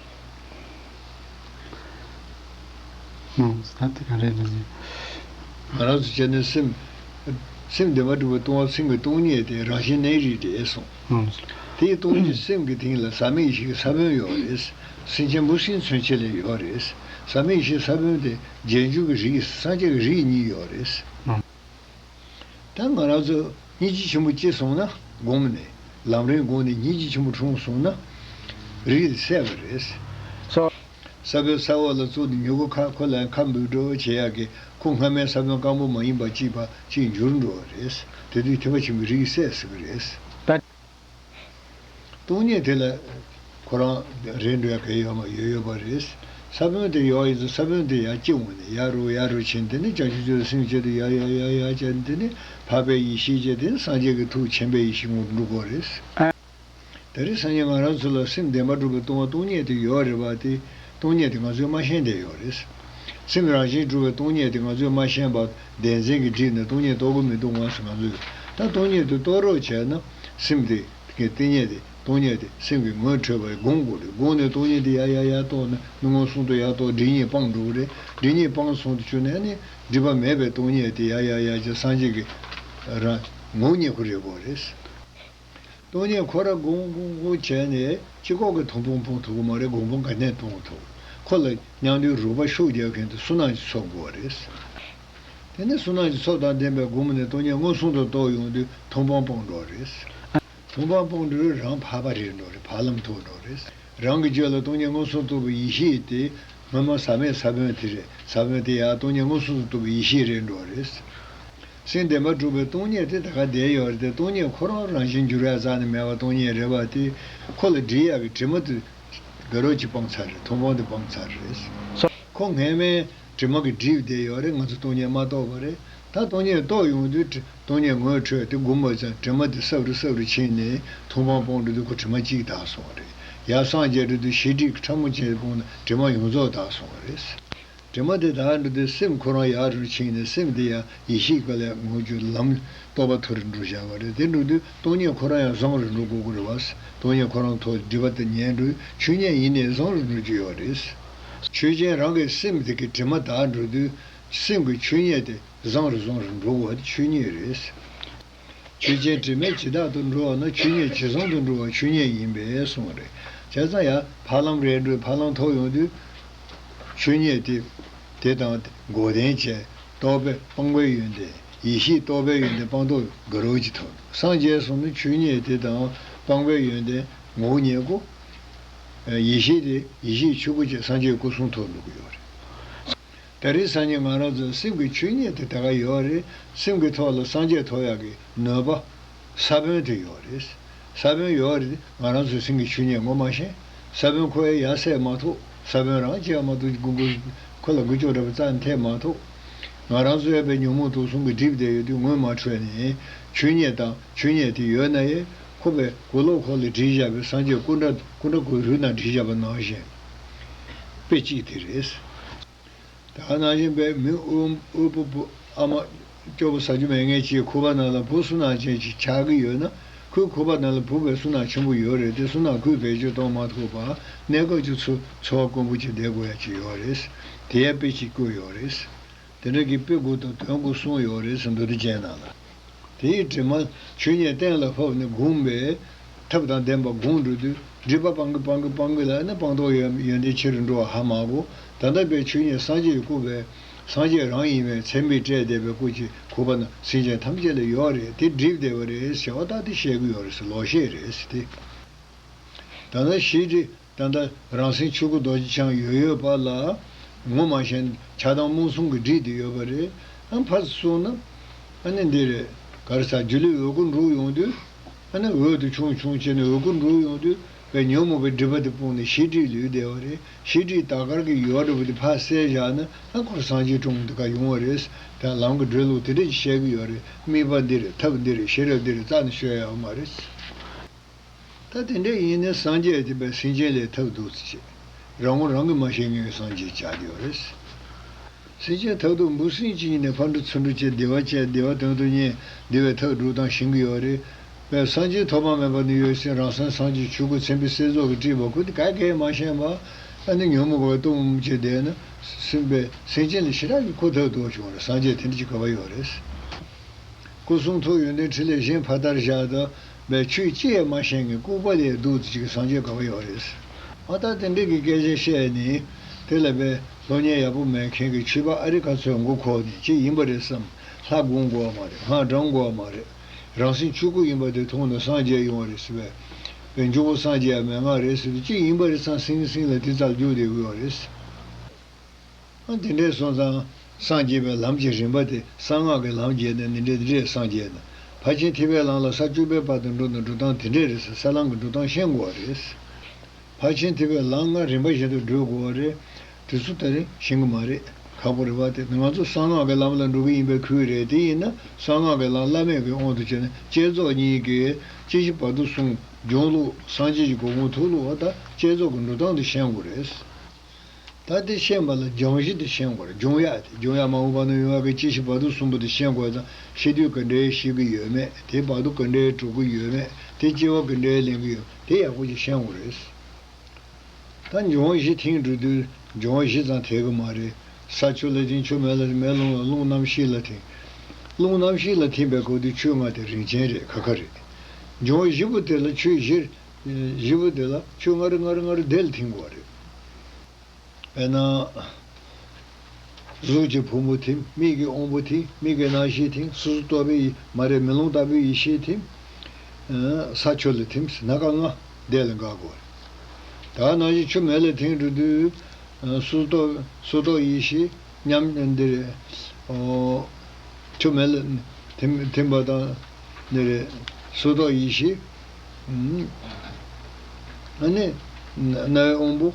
ཨང་། ད་དེ་ག་རེད་ལབ་ན། ང་རང་ཚོ་བྱས་ན་སེམས། སེམས་བདེན་པར་གྲུབ་པའི་སྟོང་པ། སེམས་ཀྱི་སྟོང་ཉིད་དེ་རང་བཞིན་གནས་རིགས་རེད་གསུངས། ཨང་། དེའི་སྟོང་ཉིད་སེམས་ཀྱི་སྟེང་ལ་ཟག་མེད་ཡེ་ཤེས་ཀྱི་ས་བོན་ཡོད་རེད། སེམས་ཅན་འབུ་སྲིན་ཚུན་ཆད་ལ་ཡོད་རེད། ཟག་མེད་ཡེ་ཤེས་ས་བོན་དེ་རྗེས་འཇུག་གི་རིགས་སངས་རྒྱས་ཀྱི་རིགས་གཉིས་ཡོད་རེད། ཨང་། ད་ང་རང་ཚོ་སྙིང་རྗེ་ཆེན་པོ་སྐྱེས་སོང་ན་སྒོམ་ནས། ལམ་རིམ་སྒོམ་ནས་སྙིང་རྗེ་ཆེན་པོ་འཁྲུངས་སོང་ན་རིགས་དེ་སད་པ་རེད། ས་བོན་ས་འོག་ལ་བཙུགས་ནས་མྱུ་གུ་ཁ་ཁོ་ལ་ཁ་འབུད་འགྲོ་བྱེད་ཡག་གི་ཁོ་སྔ་མའི་ས་བོན་སྐམ་པོ་མ་ཡིན་པ་གཅིག་པ་གཅིག་འགྱུར་འགྲོ་བ་རེད། དེ་དུས་ཐེག་པ་ཆེན་པོའི་རིགས་སད་ཟེར་གི་རེད། ད། སྟོང་ཉིད་དེ་ལ་ཁོ་རང་རེད་འགྲོ་ཡ་ག་ཡོད་མ་ཡོད་ཡོད་པ་རེད། ས་བོན་དེ་ཡོད་ཡིན་ཙང་ས་བོན་དེ་ཡར་སྐྱེ་འོང་ནས་ཡར་རུ་ཡར་རུ་ཕྱིན། དེ་ནས་བྱང་ཆུབ་སེམས་བསྐྱེད་དེ་ཡར་ཡར་ཡར་ཡར་བྱས། དེ་ནས་འཕགས་པའི་ཡེ་ཤེས་བྱས། དེ་ནས་སངས་རྒྱས་ཀྱི་ཐུགས་མཁྱེན་པའི་ཡེ་ཤེས་ངོ་འགྲོ་གི་རེད། དེ་རིང་སང་ཉིན་ང་རང་ཚོ་ལ་སེམས་བདེན་པར་གྲུབ་པའི་སྟོང་པ་སྟོང་ཉིད་དེ་ཡོད་རེད་པ། དེ་སྟོང་ཉིད་དེ་ང་ཚོས་མ་ཤེས་བསྡད་ཡོད་རེད། སེམས་རང་བཞིན་གྲུབ་པའི་སྟོང་ཉིད་དེ་ང་ཚོས་མ་ཤེས་པ་བདེན་འཛིན་གྱིས་བསྒྲིབས་ནས་སྟོང་ཉིད་རྟོགས་ཀྱི་མི་འདུག་ང་ཚོ་ང་ཚོས་ད་སྟོང་ཉིད་དེ་རྟོགས་རོགས་བྱས་ན། སེམས་དེ་གི་སྟེང་ཉིད་དེ་སྟོང་ཉིད་དེ་སེམས་ཀྱི་ངོས་འཕྲོད་པར་སྒོམ་དགོས་རེད། སྒོམ་ནས་སྟོང་ཉིད་དེ་ཡར་ཡར་ཡར་རྟོགས་ནས་མངོན་སུམ་དུ་ཡར་རྟོགས། སྒྲིབ་གཉིས་སྤངས་འགྲོ་གི་རེད། སྒྲིབ་གཉིས་སྤངས་སོང་དུས་ཆུ་ནས་ནི་སྒྲིབ་པ་མེད་པའི་སྟོང་ཉིད་དེ་ཡར་ཡར་ཡར་གྱི་སངས་རྒྱས་ཀྱི་རང་ངོ་བོ་ཉིད་ཁོ་རེད་དགོས་རེད། སྟོང་ཉིད་ཁོ་ར་སྒོམ་སྒོམ་སྒོམ་བྱས་ནས་སྤྱི་ཁོག་གི་མཐོང་སྤང་སྤོང་ཐུབ་ཀྱི་མ་རེད། སྒོམ་སྤང་ག་ནས་གཏོང་ཐུབ། ཁོ་ལ་མཉམ་དུ་རོགས་པ་ཤུགས་རྒྱག་མཁན་དེ་བསོད་ནམས་ཀྱི་ཚོགས་དགོས་རེད། དེ་ནས་བསོད་ནམས་ཀྱི་ཚོགས་དང་ལྡན་པའི་སྒོམ་ནས་སྟོང་ཉིད་མངོན་སུམ་དུ་རྟོགས་ཡོང་དུས་མཐོང་སྤང་སྤངས་འགྲོ་རེད། མཐོང་སྤང་སྤངས་འགྲོ་རང་འཕགས་པ་རེད་འགྲོ་རེད། འཕགས་ལམ་ཐོབ་འགྲོ་རེད། རང་གི་རྒྱུད་ལ་སྟོང་ཉིད་མངོན་སུམ་རྟོགས་པའི་ཡེ་ཤེས་དེ་སྔོན་མ་ཟག་མེད་ས་བོན་དེ་རེད། ས་བོན་དེ་ཡང་སྟོང་ཉིད་མངོན་སུམ་དུ་རྟོགས་པའི་ཡེ་ཤེས་རེད་འགྲོ་རེད། སེམས་བདེན་པར་གྲུབ་པའི་སྟོང་ཉིད་དེ་ད་ག་བསྡད་ཡོད་རེད་དེ། སྟོང་ཉིད་ཁོ་རང་རང་བཞིན་འགྱུར་བའི་རྩ་ནས་མེད་པ་སྟོང་ཉིད་རེད་པ། དེ་ཁོ་ལ་སྒྲིབ་ཡག་གི་དྲི་མ་དེ་དགའ་རབ་ཀྱིས་སྤངས་ཚར་རེད། མཐོང་སྤང་དེ་སྤངས་ཚར་རེད། ཁོ་སྔོན་མའི་དྲི་མ་གིས་བསྒྲིབས་བསྡད་ཡོད་རེད། ང་ཚོ་སྟོང་ཉིད་མ་རྟོགས་པ་རེད། ད་སྟོང་ཉིད་རྟོགས་ཡོང་དུས་དྲི་སྟོང་ཉིད་ངོ་འཕྲོད་དེ་སྒོམ་པ་ཙམ་དྲི་མ་དེ་སྲབ་རུ་སྲབ་རུ་ཕྱིན་ནས་མཐོང་སྤང་སྤངས་འགྲོ་དུས་ཁོ་དྲི་མ་གཅིག་དག་སོང་བ་རེད། ཡར་སངས་རྒྱས་འགྲོ་དུས་ཞི་དྲིས་ཀྱི་ཕྲ་མོ་ཅན་སྤངས་ན་དྲི་མ་ཡོངས་རྫོགས་དག་སོང་བ་རེད། དྲི་མ་དེ་དག་འགྲོ་དུས་སེམས་ཁོ་རང་ཡར་རུ་ཕྱིན་ནས་སེམས་དེ་ཡང་ཡེ་ཤེས་ཀྱི་ལམ་ངོ་བཅུ་ལམ་རྟོགས་པ་མཐོ་རུ་འགྲོ་བཞག་པ་རེད། དེ་འགྲོ་དུས་སྟོང་ཉིད་ཁོ་རང་ཡང་བཟང་རུ་འགྲོ་དགོས་ཀྱི་རེད་བ། སྟོང་ཉིད་ཁོ་རང་ཐོག་སྒྲིབ་པ་དེ་ཉལ་འགྲོ་ཆོས་ཉིད་ཡེ་ནས་བཟང་རུ་འགྲོ་རྒྱུ་ཡོད་རེད། ཆོས་ཅན་རང་གི་སེམས་དེ་གི་དྲི་མ་དག་འགྲོ་དུས་སེམས་ཀྱི་ཆོས་ཉིད་དེ་བཟང་རུ་བཟང་རུ་འགྲོ་དགོས་པ་དེ་ཆོས་ཉིད་རེད། ཆོས་ཅན་དྲི་མས་ཇི་ལྟར་དུ་འགྲོ་བ་ན། ཆོས་ཉིད་ཇི་བཟང་དུ་འགྲོ་བ་ཆོས་ཉིད་ཡིན་པས་གསུངས་པ་རེད། བྱས་ཙང་ཡང་འཕགས་ལམ་རེད་འགྲོ། འཕགས་ལམ་ཐོབ་ཡོང་དུས་ཆོས་ཉིད་དེ་དེ་དང་འགོག་བདེན་བྱས། རྟོག་པས་སྤངས་པའི་ཡོན་ཏན། ཡེ་ཤེས་རྟོག་པའི་ཡོན་ཏན་སྤངས་རྟོགས་དགའ་རབ་ཀྱིས་ཐོབ་འདུག། སངས་རྒྱས་སོང་ན་ཆོས་ཉིད་དེ་དང་སྤངས་པའི་ཡོན་ཏན་ངོ་བོ་ཉིད་སྐུ། ཡེ་ཤེས་དེ་ཡེ་ཤེས་ཆོས་སྐུ་བཅས་སངས་རྒྱས་སྐུ་གསུམ་ཐོབ་འགྲོ་གི་ཡོད་རེད། ད་རེས་སང་ཉིན་ང་རང་ཚོའི་སེམས་ཀྱི་ཆོས་ཉིད་དེ་ད་ག་ཡོད་རེད། སེམས་ཀྱི་ཐོག་ལ་སངས་རྒྱས་ཐོབ་ཡག་གི་ནུས་པ་ས་བོན་དེ་ཡོད་རེད། ས་བོན་ཡོད་རེད། ང་རང་ཚོའི་སེམས་ཀྱི་ཆོས་ཉིད་ངོ་མ་ཤེས། ས་བོན་ཁོ་ཡ་ཡར་སད་མ་ཐུབ། ས་བོན་རང་སྐྱེ་མ་ཐུབ། ཀུ་ཀུ་ཁོ་ལ་འགུལ་སྐྱོད་འདྲ་པོ་རྩ་ནས་ཐེབས་མ་ཐུབ། ང་རང་ཚོ་ཡོད་པའི་ཉོན་མོངས་དུག་གསུམ་གྱིས་བསྒྲིབས་བསྡད་ཡོད་དུས་ངོས་མ་འཕྲོད་ནས་ཆོས་ཉིད་དང་ཆོས་ཉིད་དེ་ཡོད་ན་ཡང་ཁོ་པའི་གོས་ལོག་ཁོག་ལ་བསྒྲིལ་བཞག་པའི་སངས་རྒྱས་སྐུ་འདྲ་སྐུ་འདྲ་གོས་ཧྲུལ་ནང་བསྒྲིལ་བཞག་པ་ནང་བཞིན་དཔེ་གཅིག་དེ་རེད། དེ་ནང་བཞིན་པའི་མི་དབུལ་དབུལ་པོ་བུ་ཨ་མ་སྐྱོ་པོ་ཟ་རྒྱུ་མེད་མཁན་གྱི་ཁུག་པ་ནང་ལ་བུ་བསོད་ནམས་ཅན་ཅིག་ཆགས་ཀྱི་ཡོད་ན། ཁོའི་ཁོག་པ་ནང་ལ་བུ་བའི་གསུང་ནག་ཆེན་པོ་ཡོད་རེད་དེ། གསུང་ནག་ཁོས་བེད་སྤྱོད་གཏོང་མ་ཐུབ་པ། གནས་སྐབས་ཀྱི་འཚོ་འཚོ་བ་དཀོན་པོ་ཅིག་བསྡད་དགོས་ཡ་ཅིག་ཡོད་རེད། དེ་ཡ་དཔེ་ཅིག་བཀོད་ཡོད་རེད། དེ་འདྲ་གི་དཔེ་དགུ་དང་དོན་དགུ་གསུངས་ཡོད་རེད་ཟེར། མདོ་སྡེ་རྒྱན་ནང་ལ། དེའི་དྲི་མ་ཆོས་ཉིད་གཏན་ལ་ཕབ་ནས་བསྒོམས་པས། ཐབས་དང་ལྡན་པ་བསྒོམ་འགྲོ་དུས་སྒྲིབ་པ་སྤང་གི་སྤང་གི་སྤང་གི་ལ་ནི་སྤང་ཐོག་ཡོན་ཡོན་ཏན་ཆེ་རུ་འགྲོ་བ་ཧ་མ་གོ། ད་ལྟ་བའི་ཆོས་ཉིད་སངས་རྒྱས་ཀྱི་སྐུ་བས། སངས་རྒྱས་རང་ཡིན་པའི་མཚན་དཔེ་སྤྲད་བསྡད་པའི་སྐུ་ཅིག་ཁོག་པ་ན་སེམས་ཅན་ཐམས་ཅད་ལ་ཡོད་རེད། དེ་སྒྲིབ་བསྡད་པ་རེད་ཟེར་བ་ད་དེ་བཤད་གི་ཡོད་རེད་ཟེར། ལོག་བཤད་རེད་ཟེར་དེ། ད་ལྟ་ཤེས་སྒྲིབ་ད་ལྟ་རང་སེམས་ཆོས་སྐུ་རྡོ་རྗེ་འཆང་ཡོད་ཡོད་པ་ལ་ངོ་མ་ཤེས་ན་ཆགས་སྡང་རྨོངས་གསུམ་གྱི་སྒྲིབ་དེ་ཡོད་པ་རེད། ཨ་ཕར་སོང་ན་ཨ་ནི་འདི་རེད། ག་རེ་ཟ་སྒྱུ་ལུས་འོད་སྐུར་འགྲོ་ཡོང་དུས། ཨ་ནི་འོད་དུ་ཆུང་ཆུང་བྱས་ནས་འོད་སྐུར་འགྲོ་ཡོང་དུས་པའི་ཉོན་མོངས་པའི་སྒྲིབ་པ་དེ་སྤུངས་ནས་ཤེས་སྒྲིབ་ལུས་བསྡད་པ་རེད། ཤེས་སྒྲིབ་དག་དཀར་གྱི་ཡོལ་འདྲ་པོ་དེ་ཕར་བསལ་བཞག་ན་ཨ་ཁོར་སངས་རྒྱས་གྲོངས་འདི་ག་ཡོང་བ་རེད། ད་ལམ་གྱི་འགྲོ་ལུགས་དེ་འདྲ་ཅིག་བཤད་གི་ཡོད་རེད། དམིགས་པ་འདི་རེད། ཐབས་འདི་རེད། ཤེས་རབ་འདི་རེད་རྩ་ནས་ཤོད་ཡ་ཡོད་མ་རེད། ད་དེ་འདྲ་ཡིན་ན་སངས་རྒྱས་དེ་པའི་སེམས་ཅན་ལས་ཐབས་སྡུག་ཙམ་བྱེད། རང་ངོ་རང་གིས་མ་ཤེས་མཁན་གྱི་སངས་རྒྱས་བྱ་དེ་ཡོད་རེད། སེམས་ཅན་ཐབས་སྡུག་འབུ་སྲིན་གཅིག་ཡིན་ནས་ཕར་འགྲོ་ཚུར་འགྲོ་བྱས་བདེ་བ་བྱས་བདེ་བ་དོན་དུ་གཉེར་བདེ་བའི་ཐབས་སྒྲུབ་སྟངས་ཤེས་ཀྱི་ཡོད་རེད། པའི་སངས་རྒྱས་ཐོག་མ་མེད་པ་ནས་ཡོད་ཟེར་རང་སེམས་སངས་རྒྱས་ཆོས་སྐུ་མཚན་དཔེ་གསལ་རྫོགས་ཀྱིས་སྤྲས་པ་ཁོ་དེ་ག་གེ་མ་ཤེས་པ། ཨ་ནི་ཉོན་མོངས་པ་གཏོང་བྱས་བསྡད་ན་སེམས་པའི་སེམས་ཅན་ལ་ཞེ་དྲག་གི་ཁོ་ཐབས་སྡུག་བྱུང་བ་རེད། སངས་རྒྱས་དེ་འདྲ་ཅིག་ག་པར་ཡོད་རེད། སྐུ་གསུང་ཐུགས་ཡོན་ཏན་ཕྲིན་ལས་གཞན་ཕ་མཐར་བཞག་ད་བའི་ཆོས་ཅི་ཡང་མ་ཤེས་མཁན་ལྐུགས་པ་ལས་སྡུག་ཅིག་གི་སངས་རྒྱས་ག་པར་ཡོད་རེད། ཨ་ད་དེ་འདྲ་གི་སྐད་ཆ་བཤད་ནས་དེ་ལ་བའི་སློབ་གཉེར་ཡག་པོ་མེད་མཁན་གྱི་ཆོས་པ་ཨ་རི་ཁ་ཚོས་མགོ་འཁོར་ནས་ཅི་ཡིན་པ་རེད་བསམ། ལྷ་སྒོམ་དགོས་པ་མ་རེད། སྔགས་བགྲང་དགོས་པ་མ་རེད། རང་སེམས་ཆོས་སྐུ་ཡིན་པ་དེ་མཐོང་ན་སངས་རྒྱས་ཡོང་བ་རེད་ཟེར་བས། བའི་མགྱོགས་པོ་སངས་རྒྱས་ཡ་མེད་ང་རེད་ཟེར་དུས་ཅི་ཡིན་པ་རེད་བསམ། སིང་སིང་ལ་དེ་རྩར་རྒྱུག་བསྡད་དགོས་པ་རེད། ཨ་དེ་འདྲས་སོང་ཙང་སངས་རྒྱས་པའི་ལམ་གྱི་རིམ་པ་དེ་གསང་སྔགས་ཀྱི་ལམ་བརྒྱུད་ནས་འདི་འདྲས་འདི་འདྲས་སངས་རྒྱས་ན། ཕར་ཕྱིན་ཐེག་པའི་ལམ་ལ་ས་བཅུ་པའི་བར་དུ་འགྲོ་ན་འགྲོ་སྟངས་དེ་འདྲས་རེད་ཟེར། ས་ལམ་གྱི་འགྲོ་སྟངས་ཤེས་དགོས་པ་རེད། ཕར་ཕྱིན་ཐེག་པའི་ལམ་ལྔ་རིམ་པ་བཞིན་དུ་བགྲོད་དགོས་པ་རེད། དེ་ཚོ་ད་རེས་ཤེས་ཀྱི་མ་རེད། ཁག་པོ་རེད་བ། དེ་ང་ཚོ་གསང་སྔགས་ཀྱི་ལམ་ལ་འགྲོ་གི་ཡིན་པའི་ཁུལ་རེད། དེ་ཡིན་ན་གསང་སྔགས་ཀྱི་ལམ་བླ་མེད་ཀྱི་དབང་དུ་བྱས་ན་བསྐྱེད་རྫོགས་གཉིས་ཀྱི་སྐྱེ་ཤི་བར་དོ་གསུམ། སྦྱོང་ལུགས་སངས་རྒྱས་ཀྱི་གོ་འཕང་ཐོབ་ལུགས་པ་དང་བསྐྱེད་རྫོགས་ཀྱི་འགྲོ་སྟངས་དེ་ཤེས་དགོས་རེད། ད་དེ་ཤེས་པ་ལ་སྦྱང་གཞི་དེ་ཤེས་དགོས་རེད། སྦྱོང་ཡག་དེ་སྦྱོང་ཡག་མ་འོངས་པ་ན་ཡོང་ཡག་གི་སྐྱེ་ཤི་བར་དོ་གསུམ་པོ་དེ་ཤེས་དགོས་ཙང་ཤི་དུས་ག་འདྲའི་ཤི་གི་ཡོད་མེད། དེ་བར་དོ་ག་འདྲའི་འགྲོ་གི་ཡོད་མེད། དེ་སྐྱེ་བ་ག་འདྲའི་ལེན་གི་ཡོད་མེད། དེ་ཡག་པོ་ཅིག་ཤེས་དགོས་རེད། ད་འབྱུང་བ་བཞི་ཐིམ་འགྲོ་དུས་འབྱུང་བ་བཞི་ཙམ་དེ་གི་མ་རེད། ས་ཆུ་ལ་ཐིམ། ཆུ་མེ་ལ་ཐིམ། མེ་རླུང་ལ། རླུང་རྣམ་ཤེས་ལ་ཐིམ། རླུང་རྣམ་ཤེས་ལ་ཐིམ་པའི་སྐབས་དུས་ཆུ་ལྔ་དེ་རིན་ཆེན་རེད། ཁ་ཁ་རེད། འབྱུང་བ་བཞི་པོ་དེ་ལ་ཆུ་བཞི། བཞི་པོ་དེ་ལ་ཆུ་ལྔ་རེ་ལྔ་རེ་ལྔ་རེ་དེ་ལ་ཐིམ་དགོས་རེད། དཔེར་ན། གཟུགས་ཀྱི་ཕུང་པོ་ཐིམ། མིག་གི་དབང་པོ་ཐིམ། མིག་གི་རྣམ་ཤེས་ཐིམ། སོ་སོ་རྟོག་པའི་ཡེ་མ་རེད། མེ་ལོང་ལྟ་བུའི་ཡེ་ཤེས་ཐིམ། ས་ཆུ་ལ་ཐིམ། སྣ་ཁ་ལྔ་དེ་ལ་འགག་དགོས་རེད། ད་ནང་བཞིན་ཆུ་མེ་ལ་ཐིམ་འགྲོ་དུས། སོ་སོ་རྟོག་སོ་སོ་རྟོག་ཡེ་ཤེས། ཉམས་འདི་རེད། ཨོ། ཆུ་མེ་ལ་ཐིམ་ཐིམ་པ་དང་འདི་རེད། སོ་སོ་རྟོག་ཡེ་ཤེས། ཨ་ནི་རྣ་བའི་དབང་པོ།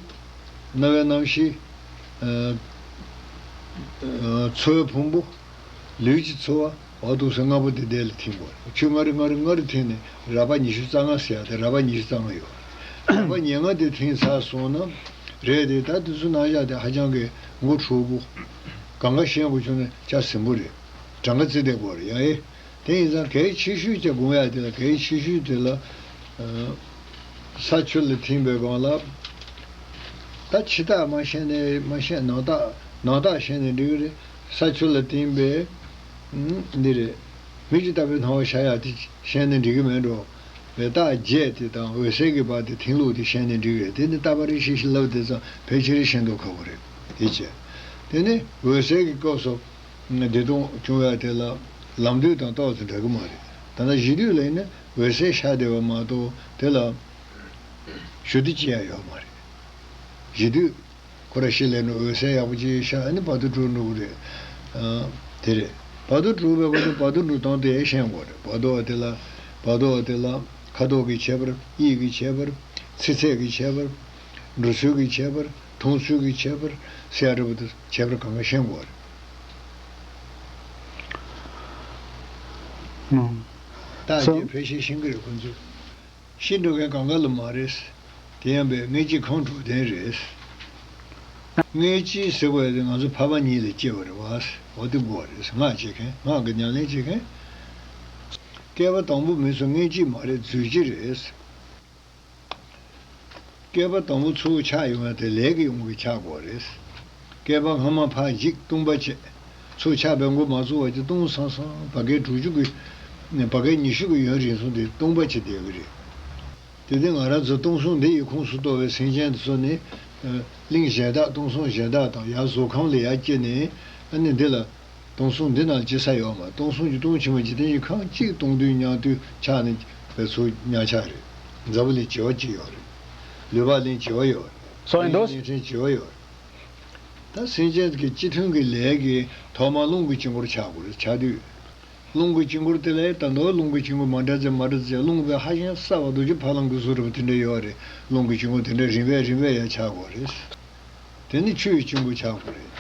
རྣ་བའི་རྣམ་ཤེས། ཨ། ཨ། ཚོར་བའི་ཕུང་པོ། ལུས་ཀྱི་ཚོར་བ། འོ་འདུག་སེ་ལྔ་པོ་དེ་དེ་ལ་ཐིམ་དགོས་རེད། ཆུ་ལྔ་རེ་ལྔ་རེ་ལྔ་རེ་ཐིམ་ནས་རབ་དབྱེ་ཉི་ཤུ་རྩ་ལྔ་ཟེར་ཡ་དེ་རབ་དབྱེ་ཉི་ཤུ་རྩ་ལྔ་ཡོད་རེད། རབ་དབྱེ་ཉེར་ལྔ་དེ་ཐིམ་ཚར་སོང་ན་རེད་དེ། ད་དེ་ཚོ་རྣམ་གཞག་དེ་ཧ་ཅང་གི་མགོ་འཁྲུག་གོ། གང་ག་ཤེས་དགོས་བྱུང་ན་ཅག་ཟིང་པོ་རེད། གྲངས་ཀ་རྩི་བསྡད་དགོས་རེད་ཡ། ཨེ། དེ་ཡིན་ཙང་གལ་ཆེ་ཤོས་ཀྱི་དགོངས་ཡ་དེ་ལ། གལ་ཆེ་ཤོས་དེ་ལ། ས་ཆུ་ལ་ཐིམ་པའི་སྒང་ལ། ད་ཕྱི་རྟགས་མ་ཤེས་ནས་མ་ཤེས། ནང་རྟགས་ནང་རྟགས་ཤེས་ནས་འགྲིག་གི་རེད། ས་ཆུ་ལ་ཐིམ་པའི། འདི་རེད། མིག་ཆུ་ལྟ་བུའི་སྣང་བ་ཤར་ཡག་དེ་ཤེས་ནས་འགྲིག་གི་མེད་འགྲོ། བའི་རྟགས་བརྒྱད་དེ་དང་འོད་གསལ་གྱི་བར་དེ་ཐིམ་ལུགས་དེ་ཤེས་ནས་འགྲིག་གི་རེད། དེ་ནི་རྟག་པ་རེ་ཞིག་ཞིག་ལབ་དེ་ཙམ་ཕལ་ཆེར་ཤེས་མདོག་ཁ་པོ་རེད། དེ་བྱས། དེ་ནི་འོད་གསལ་གྱི་སྐབས་སུ། བདེ་སྟོང་བྱུང་བ་དེ་ལ་ལམ་དུས་དང་ཏོག་ཙམ་འདྲ་གི་མ་རེད། ད་ལྟ་གཞི་དུས་ལ་ཡིན་ན་འོད་གསལ་ཤར་བསྡད་པ་མ་གཏོགས་དེ་ལ་ཞུ་བདེ་ཅི་ཡང་ཡོད་མ་རེད། གཞི་དུས་ཁོ་ར་ཤི་ལས་ནི་འོད་གསལ་ཡག་པོ་ཅིག་ཤར། ཨ་ནི་བར་དོ་གྲུབ་འགྲོ་གི་རེད། ཨ། དེ་རེད། བར་དོ་གྲུབ་པའི་སྐབས་སུ་བར་དོ་གྲུབ་སྟངས་དེ་ཤེས་དགོས་རེད། བར་དོ་བ་དེ་ལ། བར་དོ་བ་དེ་ལ་ཁ་དོག་གི་ཁྱད་པར། དབྱིབས་ཀྱི་ཁྱད་པར། ཚིག་ཚད་ཀྱི་ཁྱད་པར། འགྲོ་ཚུལ་གྱི་ཁྱད་པར། མཐོང་ཚུལ་གྱི་ཁྱད་པར་ཟེར་ཡ་འདྲ་པོ་དེ་ཁྱད་པར་གང་ག་ཤེས་དགོས་རེད། ཨང་། ད་སོ། དེ་ཕལ་ཆེར་ཤེས་ཀྱི་རེད་ཁོང་ཚོས། ཤེས་འགྲོ་མཁན་གང་ག་ལ་མ་རེད། དེ་ཡང་པའི་དངོས་གཞི་ཁམས་དྲུག་ལྡན་རེད། དངོས་གཞི་ཟེར་བ་དེ་ང་ཚོ་འཕགས་པ་ཉིད་ལ་སྐྱེ་བ་རེད་བ། འོ་དེ་དགོས་རེད། སྔགས་བྱེད་མཁན། སྔགས་ཀྱི་ཉམས་ལེན་བྱེད་མཁན། བསྐལ་པ་དང་པོ་མི་ཚོ་སྔན་གཅིག་མ་རེད། རྫུས་གཅིག་རེད། བསྐལ་པ་དང་པོ་ཚུར་ཆགས་ཡོང་ཡ་དེ་ལས་ཀྱི་དབང་གིས་ཆགས་དགོས་རེད། བསྐལ་པ་སྔ་མ་ཕར་འཇིག་སྟོང་པ་བྱས། ཚུར་ཆགས་པའི་འགོ་མ་བཙུགས་པ་ཅིག་སྟོང་སང་སང་བར་བསྐལ་དྲུག་ཅུ་གི་བར་བསྐལ་ཉི་ཤུ་གི་ཡུན་རིང་སོང་དེ་སྟོང་པ་བྱས་བསྡད་ཀྱི་རེད། དེ་དེ་ང་རང་ཚོ་སྟོང་གསུམ་འདི་ཡི་ཁོངས་སུ་གཏོགས་པའི་སེམས་ཅན་དེ་ཚོ་ནི། ཨ། གླིང་གཞན་དག་སྟོང་གསུམ་གཞན་དག་དང་ཡར་གཟུགས་ཁམས་ལ་ཡར་སྐྱེས་ནས། ཨ་ནི་འདི་ལ། སྟོང་གསུམ་འདི་ན་སྐྱེ་ས་ཡོད་མ། སྟོང་གསུམ་གྱི་སྟོང་ཆེན་པོ་འཇིག་རྟེན་གྱི་ཁམས་གཅིག་སྟོང་དུས་མཉམ་དུ་ཆགས་ནས་བས་ཚུར་ཉག་ཆག་རེད། འཛམ་བུ་གླིང་བྱེ་བ་གཅིག་ཡོད་རེད། ལུས་འཕགས་གླིང་བྱེ་བ་ཡོད་རེད། So in those གླིང་ཕྲན་བྱེ་བ་ཡོད་རེད། ད་སེམས་ཅན་གྱི་སྤྱི་མཐུན་གྱི་ལས་ཀྱི་ཐོག་མ་རླུང་གི་དཀྱིལ་འཁོར་ཆགས་དགོས་རེད། ཆགས་དུས། རླུང་གི་དཀྱིལ་འཁོར་དེ་ལས་ད་དུང་རླུང་གི་དཀྱིལ་འཁོར་མ་འདྲ་ཚེ་མ་འདྲ་ཚེ་རླུང་དཔེ་ཧ་ཅང་གསར་བ་རྡོ་རྗེ་ཕ་ལང་གི་བཟོ་འདྲ་པོ་དེ་འདྲ་ཡོད་རེད། རླུང་གི་དཀྱིལ་འཁོར་དེ་འདྲ་རིམ་པས་རིམ་པས་ཡར་ཆགས་དགོས་རེད། དེ་ནི་ཆུ་ཡི་དཀྱིལ་འཁོར་ཆགས་དགོས་རེད།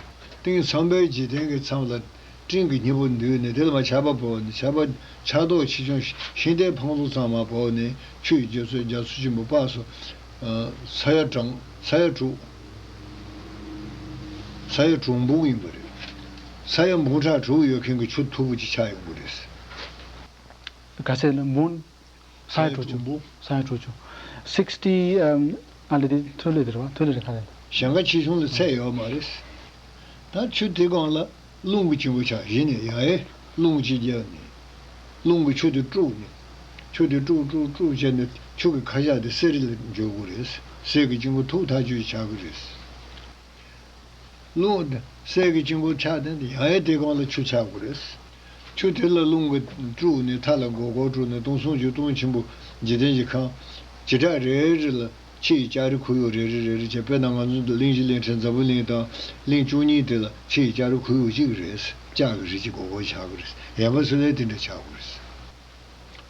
ཏིང་ཚངས་པའི་འཇིག་རྟེན་གྱི་མཚམས་ལ་སྤྲིན་གྱི་སྙིང་པོ་འདུས་ནས་དེ་ལ་མར་ཆར་པ་བབས་ནས་ཆར་པ་ཆར་གཏོགས་ཆེ་ཆུང་ཤིང་རྟའི་འཕང་ལུང་ཚང་མ་བབས་ནས་ཆུ་ཡི་རྒྱ་མཚོ་རྒྱ་མཚོ་ཆེན་པོ་དཔག་སུ། ཨ། ས་ཡ་གྲངས་ས་ཡ་དྲུག་ས་ཡ་དྲུག་འབུམ་ཡིན་པ་རེད། ས་ཡ་འབུམ་ཕྲག་དྲུག་ཡོད་མཁན་གྱི་ཆུ་མཐུག་པོ་ཅིག་ཆགས་ཡོང་གི་རེད། ག་ཚད་ལ་འབུམ། ས་ཡ་དྲུག་ཅུ། ས་ཡ་དྲུག་ཅུ། སིག་སི་ཊི། ཨམ། ཨ་ལེ་དེ་ཐོན་ལེ་དེ་རེད་བ། ཐོན་ལེ་རེད་ག་རེ། གཞན་ཁ་ཆེ་ཆུང་ལ་ཚད་ཡོད་མ་རེད། ད་ཆུ་དེ་སྒང་ལ་རླུང་གི་དཀྱིལ་འཁོར་ཆགས། གཞི་ནས་ཡང་ཨེ་རླུང་གཅིག་བརྒྱབ་ནས། རླུང་གིས་ཆུ་དེ་དཀྲུགས་ནས། ཆུ་དེ་དཀྲུག་དཀྲུག་དཀྲུག་བྱས་ནས་ཆུ་གི་ཁ་ཤགས་དེ་གསེར་ལ་འགྱུར་དགོས་རེད། གསེར་གྱི་དཀྱིལ་འཁོར་ཐུག་ཐག་ཆོད་ཆགས་ཀྱི་རེད། རླུང་དེ་གསེར་གྱི་དཀྱིལ་འཁོར་ཆགས་ཏེ་ཡང་ཡང་དེ་སྒང་ལ་ཆུ་ཆགས་དགོས་རེད། ཆུ་དེ་ལ་རླུང་གིས་དཀྲུགས་ནས་མཐའ་ལ་སྒོར་སྒོར་དཀྲུགས་ནས་སྟོང་གསུམ་གྱི་སྟོང་ཆེན་པོ་འཇིག་རྟེན་གྱི་ཁམས་བྱེ་བྲག་རེ་རེ་ལ་ཕྱི་ཡི་ལྕགས་རི་ཁོར་ཡུག་རེ་རེ་རེ་རེ་བྱས། དཔེར་ན་ང་ཚོ་འདི་གླིང་བཞི་གླིང་ཕྲན་འཛམ་བུ་གླིང་དང་གླིང་བཅུ་གཉིས་དེ་ལ་ཕྱི་ཡི་ལྕགས་རི་ཁོར་ཡུག་གཅིག་རེད། ལྕགས་ཀྱི་རི་གཅིག་སྒོར་སྒོར་ཆགས་དགོས་རེད། ཡན་པ་ཚོ་ལས་དེ་འདྲ་ཆགས་དགོས་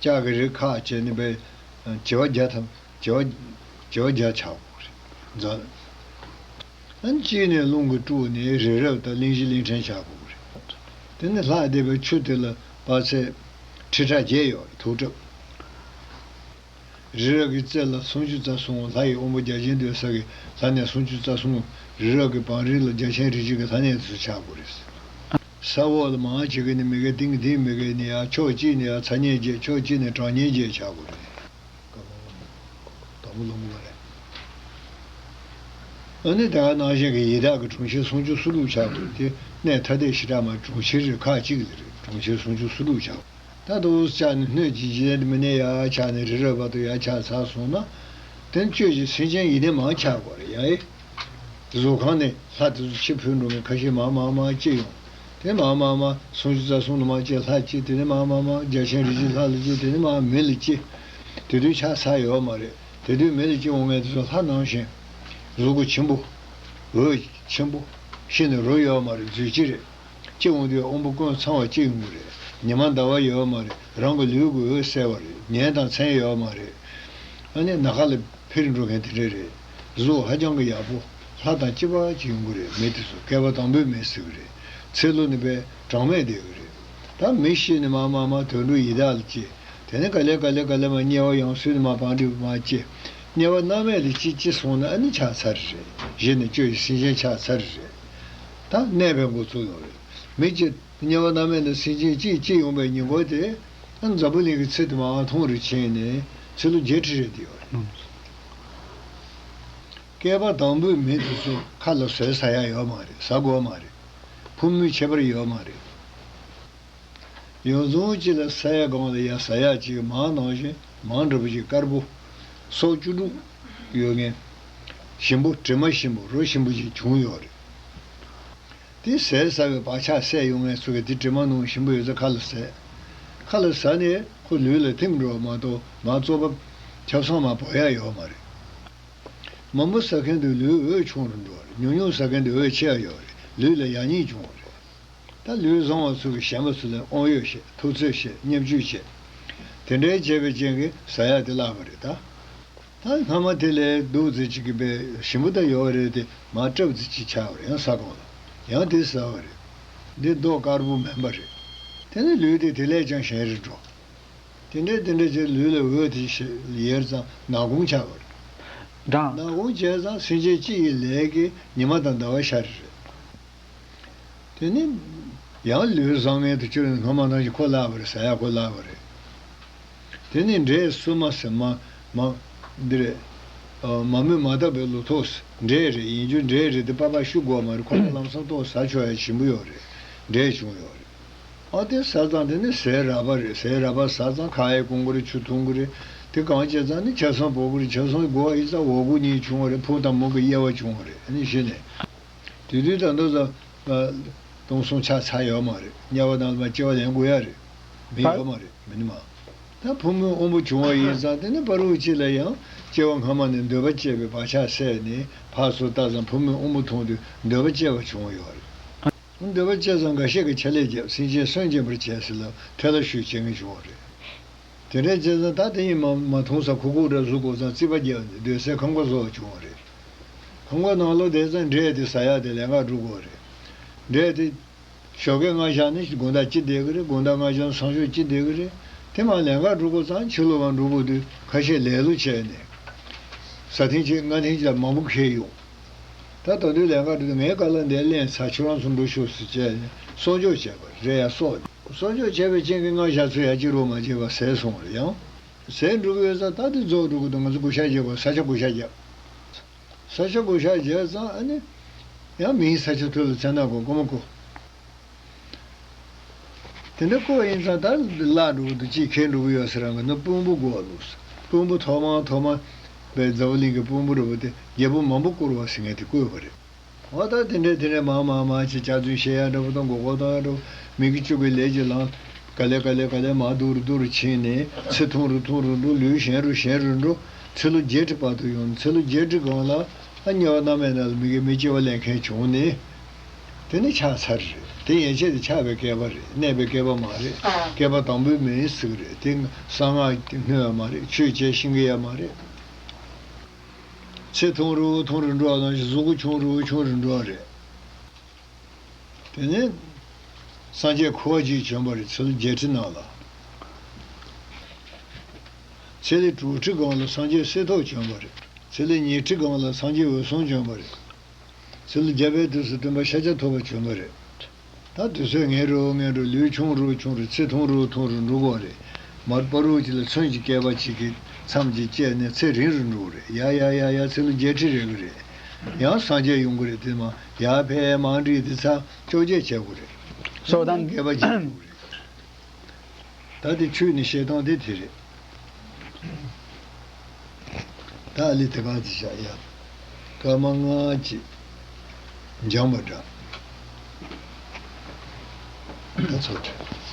རེད། ལྕགས་ཀྱི་རི་ཁག་བྱས་ནས་བས་བྱེ་བ་བརྒྱ་ཐམ་བྱེ་བ་བྱེ་བ་བརྒྱ་ཆགས་དགོས་རེད། འཛམ། ཨ་ནི་གཅིག་ནས་རླུང་གིས་དཀྲུགས་ནས་རི་རབ་དང་གླིང་བཞི་གླིང་ཕྲན་ཆགས་དགོས་རེད། དེ་ནས་ལྷག་བསྡད་པའི་ཆུ་དེ་ལ་དཔག་ཚད་ཁྲི་ཕྲག་བརྒྱད་ཡོད་རེད། ཐུག་གྲབས། རི་རབ་ཀྱི་རྩེ་ལ་སུམ་ཅུ་རྩ་གསུམ། ལྷ་ཡི་དབང་པོ་བརྒྱ་བྱིན་སྡོད་ས་གི་ལྷ་གནས་སུམ་ཅུ་རྩ་གསུམ། རི་རབ་ཀྱི་བང་རིམ་ལ་བརྒྱ་བྱིན་རིགས་བཞི་གི་ལྷ་གནས་དེ་ཚོ་ཆགས་དགོས་རེད། ས་འོག་ལ་མར་བྱེད་མཁན་ནི་མི་དགེ་སྡིག་སྡིག་མི་དགེ་ནི་ཡར་ཕྱོགས་གཅིག་ནས་ཡར་ཚ་དམྱལ་བརྒྱད། ཕྱོགས་གཅིག་ནས་གྲང་དམྱལ་བརྒྱད་ཆགས་དགོས་རེད། དང་པོ་ལོངས་པ་རེད། ཨ་ནི་དེ་ག་ནང་བཞིན་གྱི་ཡི་དྭགས་ཀྱི་གྲོང་ཁྱེར་སུམ་ཅུ་སོ་དྲུག་ཆགས་དགོས་ཏེ། གནས་ཐ་དད་ཞེ་དྲག་མ་གྲོང་ཁྱེར་རེ་ཁག་གཅིག་ལ་རེད། གྲོང་ཁྱེར་སུམ་ཅུ་སོ་དྲུག་ཆགས། ད་དུ་ཆགས་ནས་སྣོད་ཀྱི་འཇིག་རྟེན་མི་གནས་ཡར་ཆགས་ནས་རི་རབ་བར་དུ་ཡར་ཆགས་ཚར་སོང་ན། དེ་ནི་གཅོད་ཀྱི་སེམས་ཅན་ཡི་དྭགས་མང་ཆགས་དགོས་རེད་ཡ། ཨེ། གཟུགས་ཁམས་ནས་ལྷ་དེ་ཚོ་ཕྱི་འཕོས་འགྲོ་མཁན་ཁ་ཤས་མར་མར་མར་སྐྱེ་ཡོང་། དེ་མར་མར་མར་སུམ་ཅུ་རྩ་གསུམ་ལ་མར་སྐྱེས་ལྷ་གཅིག་དེ་ནས་མར་མར་མར་བརྒྱ་བྱིན་རིགས་བཞི་ལྷ་ལ་སྐྱེས། དེ་ནས་མར་མི་ལ་སྐྱེས། དེ་དུས་ཆགས་ཚར་ཡོད་མ་རེད། དེ་དུས་མི་ལ་སྐྱེ་འོང་མཁན་དེ་ཚོ་ལྷ་ནང་བཞིན། གཟུགས་པོ་ཆེན་པོ། འོད་ཆེན་པོ། ཤི་ནས་རོ་ཡོད་མ་རེད། རྫུས་ཅི་རེད། སྐྱེ་འོང་དུས་དབང་པོ་ཀུན་ཚང་བ་སྐྱེ་ཡོང་གི་རེད། ཉི་མ་ཟླ་བ་ཡོད་མ་རེད། རང་གི་ལུས་ཀྱི་འོད་གསལ་བ་རེད། ཉན་དང་མཚན་ཡོད་མ་རེད། ཨ་ནི་ནམ་མཁའ་ལ་འཕུར་འགྲོ་མཁན་དེ་འདྲ་རེད། གཟུགས་ཧ་ཅང་གི་ཡག་པོ། ལྷ་དང་གཅིག་པ་ཅིག་ཡོང་གི་རེད། མི་དེ་ཚོ་བསྐལ་པ་དང་པོའི་མི་ཟེར་གི་རེད། ཚེ་ལོ་ནི་དཔེ་གྲངས་མེད་བསྡད་གི་རེད། ད་མི་ཤི་ནས་མར་མར་མར་དུད་འགྲོ་ཡི་དྭགས་ལ་སྐྱེ། དེ་ནས་ག་ལེ་ག་ལེ་ག་ལེ་མར་དམྱལ་བ་ཡང་སོས་ནས་མར་བང་སྒྲིག་མར་སྐྱེ། དམྱལ་བ་མནར་མེད་ལ་སྐྱེ་སྐྱེ་སོང་ན་ཨ་ནི་ཆགས་ཚར་རེད། གཞི་ནས་གཅོད་ཀྱི་སེམས་ཅན་ཆགས་ཚར་རེད། ད་གནས་པའི་འགོ་ཚུགས་ཡོང་རེད། མི་གཅིག་དམྱལ་བ་མནར་མེད་ལ་སེམས་ཅན་གཅིག་སྐྱེ་ཡོང་པའི་ཉིན་མགོ་དེ། ཨ། འཛམ་བུ་གླིང་གི་ཚེ་དེ་མར་ཐུང་རུ་ཕྱིན་ནས་ཚེ་ལོ་བརྒྱད་ཁྲི་རེ་བསྡད་ཡོད་རེད། བསྐལ་པ་དང་པོའི་མི་དེ་ཚོ་ཁ་ལ་ཟས་ཟ་ཡ་ཡོད་མ་རེད། ཟ་དགོས་མ་རེད། ཕོ་མོའི་ཁྱད་པར་ཡོད་མ་རེད། ཡོངས་རྫོགས་གཅིག་ལ་ཟ་ཡ་སྒང་ལ་ཡ་ཟ་ཡ་གཅིག་མང་ནང་བཞིན་མང་འདྲ་པོ་ཅིག་དཀར་པོ། སོ་བཅུ་དྲུག་ཡོད་མཁན། ཞིམ་པོ་དྲི་མ་ཞིམ་པོ་རོ་ཞིམ་པོ་ཅིག་བྱུང་ཡོད་རེད། དེ་ཟས་ཟ་བའི་བག་ཆགས་སད་ཡོང་མཁན་ཚོ་གིས་དེ་དྲི་མ་ནང་ཞིམ་པོ་ཡོད་ཚད་ཁ་ལ་ཟས། ཁ་ལ་ཟ་ནས་ཁོ་ལུས་ལ་ཐིམ་འགྲོ་བ་མ་གཏོགས་མར་རྩོལ་བ་ཆབ་གསང་མར་བབས་ཡ་ཡོད་མ་རེད། མང་པོ་ཟ་མཁན་དེ་ལུས་འོད་ཆུང་རུ་འགྲོ་བ་རེད། ཉུང་ཉུང་ཟ་མཁན་དེ་འོད་ཆེ་བ་ཡོད་རེད། ལུས་ལ་ཡག་ཉེས་བྱུང་བ་རེད། ད་ལུས་བཟང་བ་ཚོ་གིས་གཞན་པ་ཚོ་ལ་དབང་ཡོད་བྱས། ཐུབ་ཚོད་བྱས། བརྙས་བཅོས་བྱས། དེ་འདྲའི་བྱས་པའི་རྐྱེན་གྱིས་ཟ་ཡ་དེ་བརླག་པ་རེད་ད། ད་སྔ་མ་དེ་ལས་སྡུག་ཙམ་ཅིག་གི་བས་ཞིམ་པོ་ད་ཡོད་རེད་དེ་མར་སྲབ་ཙམ་ཅིག་ཆགས་པ་རེད། ཡང་ཟ་གོང་ལ་ཡང་དེ་ཟ་བ་རེད། འདི་མདོག་དཀར་པོ་མིན་པ་རེད། དེ་ནས་ལུས་དེ་དེ་ལས་ཀྱང་ཞན་རུ་འགྲོ། དེ་འདྲས་དེ་འདྲས་ཀྱི་ལུས་ལ་འོད་དེ་ཞིག་ཡལ་ཙང་ནག་ཁུང་ཆགས་པ་རེད། འགྲངས། ནག་ཁུང་བྱས་ཙང་སེམས་ཅན་སྤྱི་ཡི་ལས་ཀྱི་ཉི་མ་དང་ཟླ་བ་ཤར་རེད། དེ་ནི་ཡང་ལུས་བཟང་ངན་དུ་གྱུར་ནས་སྔོན་མ་ནང་བཞིན་ཁོ་བརླག་པ་རེད། ཟ་ཡ་ཁོ་བརླག་པ་རེད། དེ་ནས་འབྲས་སོ་མ་ཟེར་མ་མ་འདི་རེད། ཨ། མ་རྨོས་མ་བཏབ་པའི་ལོ་ཐོག་འབྲས་རེད། ཡིན་རྒྱུ་འབྲས་རེད། དེ་པགས་པ་བཤུ་དགོས་མ་རེད། ཁོ་པ་ལམ་སང་ཏོག་ཟ་ཆོག་ཡ་ཞིམ་པོ་ཡོད་རེད། འབྲས་བྱུང་ཡོད་རེད། ཨ། དེ་ཟ་ཙང་དེ་ནི་ཟས་རགས་པ་རེད། ཟས་རགས་པ་ཟ་ཙང་ཁ་ཡ་སྐོམ་གི་རེད། ཆུ་འཐུང་གི་རེད། དེ་གང་བྱས་ཙང་ནི་ཆབ་གསང་འབོག་གི་རེད། ཆབ་གསང་དགོས་ཡིན་ཙང་འོ་སྐོལ་གཉིས་བྱུང་བ་རེད། ཕུག་དང་མུ་གི་དབྱེ་བ་བྱུང་བ་རེད། ཨ་ནི་གཞི་ནས། དེ་དུས་ད་དུང་ས་ཨ་སྟོང་སུམ་ཆ་ཚ་ཡོད་མ་རེད། དམྱལ་བ་ནང་ལ་མ་སྐྱེ་བ་ལེན་དགོས་ཡ་རེད། མི་ད་ཡོད་མ་རེད། མི་ནི་མ། ད་ཕུང་པོའི་དབང་པོ་བྱུང་བ་ཡིན་ཙང་དེ་ནི་བར་དུ་གཅིག་ལ་ཡང་སྐྱེ་བ་སྔ་མ་ནས་འདོད་པ་སྐྱེས་པའི་བག་ཆགས་སད་ནས་ཕར་ཚུར་བལྟས་ཙང་ཕུང་པོའི་དབང་པོ་མཐོང་དུས་འདོད་པ་སྐྱེ་བ་བྱུང་བ་ཡོད་རེད། འདོད་པ་སྐྱེས་ཙང་འགའ་ཤས་ཀྱིས་ཕྱག་ལས་བརྒྱབ། སེམས་ཅན་སུན་འབྱིན་པར་བྱས་ཟེར་ལ་ཐལ་ལ་བཤུད་བྱེད་མཁན་བྱུང་བ་རེད། དེ་འདྲའི་བྱས་ཙང་ད་དེ་ཡིན་མ་མ་མཐོང་ས་ཁུག་ཁུག་འདྲ་བཟོ་དགོས་ཙང་རྩིད་པ་རྒྱག་ནས་སྡོད་སའི་ཁང་པ་བཟོ་བ་བྱུང་བ་རེད། ཁང་པ་ནང་ལོགས་བསྡད་ཙང་འབྲས་དེ་ཟ་ཡག་དེ་ལེན་ག་འགྲོ་དགོས་རེད། འབྲས་དེ་ཞོགས་ཀས་སྔ་ཞག་ནི་དགོང་དག་ཅི་བསྡད་ཀྱི་རེད། དགོང་དག་སྔ་ཞག་ནི་སང་ཞོགས་ཅི་བསྡད་ཀྱི་རེད། དེ་མ་ལེན་ག་འགྲོ་དགོས་ཙང་ཕྱི་ལོགས་ལ་འགྲོ་དགོས་དུས་ཁ་ཤས་ལས་ལོ་བྱས་ནས་ས་ཐེངས་གཅིག་སྔ་ཐེངས་གཅིག་ལ་མང་པོ་ཁྱེར་ཡོང་། ད་ད་དུང་ལེན་ག་འགྲོ་དུས་ངའི་ཁ་ལག་འདིར་ལེན་ཚར། ཁྱོད་རང་ཚོ་འགྲོ་ཤོག་ཟེར་བྱས་ནས་གསོག་འཇོག་བྱས་པ་རེད། ཡ་གསོག་གསོག་འཇོག་བྱས་པའི་རྐྱེན་གྱིས་སྔ་ཞག་ཚོ་ཡ་གཅིག་རོ་མ་བྱས་པ་ཟད་སོང་བ་རེད། ཡང་ཟད་འགྲོ་གི་ཡོད་ཙང་ད་དེ་རྫོགས་འགྲོ་གི་འདུག་ང་ཚོ་བགོ་བཤའ་རྒྱག་དགོས། ས་ཆ་བགོ་བཤའ་རྒྱབ། ས་ཆ་བགོ་བཤའ་བྱས་ཙང་ཨ་ནི་ཡང་མིའི་ས་ཆ་ཐོག་ལ་མཚན་ནག་གོ་སྐོར་མ་བསྐོར། དེ་འདྲ་བསྐོར་ཡིན་ཙང་ད་བརླག་འགྲོ་གི་འདུག་ཅིག་ཁེལ་འགྲོ་གི་ཡོད་ཟེར། རང་གི་ནི་དཔོན་པོ་དགོས་ལུགས། དཔོན་པོ་ཐོག་མ་ཐོག་མ་པའི་རྫ་བ་གླིང་གི་དཔོན་པོ་རེད་པ། དེ་རྒྱལ་པོ་མང་པོ་བསྐོར་བ་ཟེར་མཁན་དེ་བསྐོས་པ་རེད། འོ་ད་དེ་འདྲ་དེ་འདྲ་མང་མང་མང་ཅིག་ལྕགས་རྫུན་བཤད་ཡ་འདྲ་པོ་དང་མགོ་སྐོར་བཏང་ཡ་འདྲ་པོ། མི་དགེ་བཅུ་གི་ལས་ཀྱི་ལམ་ག་ལེ་ག་ལེ་ག་ལེ་མར་སྡུག་རུ་སྡུག་རུ་ཕྱིན་ནས་ཚེ་ཐུང་རུ་ཐུང་རུ་འགྲོ། ལུས་ཞན་རུ་ཞན་རུ་འགྲོ། ཚེ་ལོ་བརྒྱད་ཁྲི་བར་དུ་ཡོང་། ཚེ་ལོ་བརྒྱད་ཁྲི་སྒང་ལ་ཨ་དམྱལ་བ་མནར་མེད་ནང་ལ་མི་དགེ་མི་སྐྱེ་བ་ལེན་མཁན་བྱུང་ནས། དེ་ནི་ཆགས་ཚར་རེད། དེ་ཡན་ཆད་དེ་ཆགས་པའི་བསྐལ་པ་རེད། གནས་པའི་བསྐལ་པ་མ་རེད། བསྐལ་པ་དང་པོའི་མི་ཡིན་ཟེར་གི་རེད། དེ་གསང་སྔགས་ཀྱིས་གནོད་ཡ་མ་རེད། ཆོས་བྱས་ཤེས་ཀྱི་ཡ་མ་རེད། ཚེ་ཐུང་རུ་ཐུང་རུ་འགྲོ་བ་ནང་བཞིན་གཟུགས་པོ་ཆུང་རུ་ཆུང་རུ་འགྲོ་བ་རེད། དེ་ནས་སངས་རྒྱས་ཁུ་བ་གཅིག་བྱོན་པ་རེད། ཚེ་ལོ་བརྒྱད་ཁྲི་ནང་ལ། ཚེ་ལོ་དྲུག་ཁྲི་སྒང་ལ་སངས་རྒྱས་གསེར་ཐོག་བྱོན་པ་རེད། ཚེ་ལོ་ཉི་ཁྲི་སྒང་ལ་སངས་རྒྱས་འོད་སྲུང་བྱོན་པ་རེད། ཚེ་ལོ་བརྒྱ་པའི་དུས་སུ་སྟོན་པ་ཤཱཀྱ་ཐུབ་པ་བྱོན་པ་རེད། ད་དུས་ཚོད་ངན་རུ་ངན་རུ། ལུས་ཆུང་རུ་ཆུང་རུ། ཚེ་ཐུང་རུ་ཐུང་རུ་འགྲོ་གི་རེད། མར་བར་དུ་གཅིག་ལ་ཚོན་གྱི་བསྐལ་པ་གཅིག་གི་མཚམས་ཀྱིས་བཅད་ནས་ཚེ་རིང་རུ་འགྲོ་གི་རེད། ཡ་ཡ་ཡ་ཡ། ཚེ་ལོ་བརྒྱད་ཁྲི་རེ་གི་རེད། ཡང་སངས་རྒྱས་ཡོང་གི་རེད། དེ་མ་ཡར་འཕེལ་མར་འགྲིབ་དེ་ཚར་བཅོ་བརྒྱད་བྱེད་དགོས་རེད། སོ་དང་བསྐལ་པ་གཅིག་འགྲོ་གི་རེད། ད་དེ་ཆོས་ནི་བཤད་སྟངས་དེ་དེ་རེད། ད་ཨ་ལི་དེ་ག་ཅི་བྱ་ཡ། སྐར་མ་ལྔ་ཅིག་འགྱངས་པ་འདྲ། ད་ཚོ་དྲན།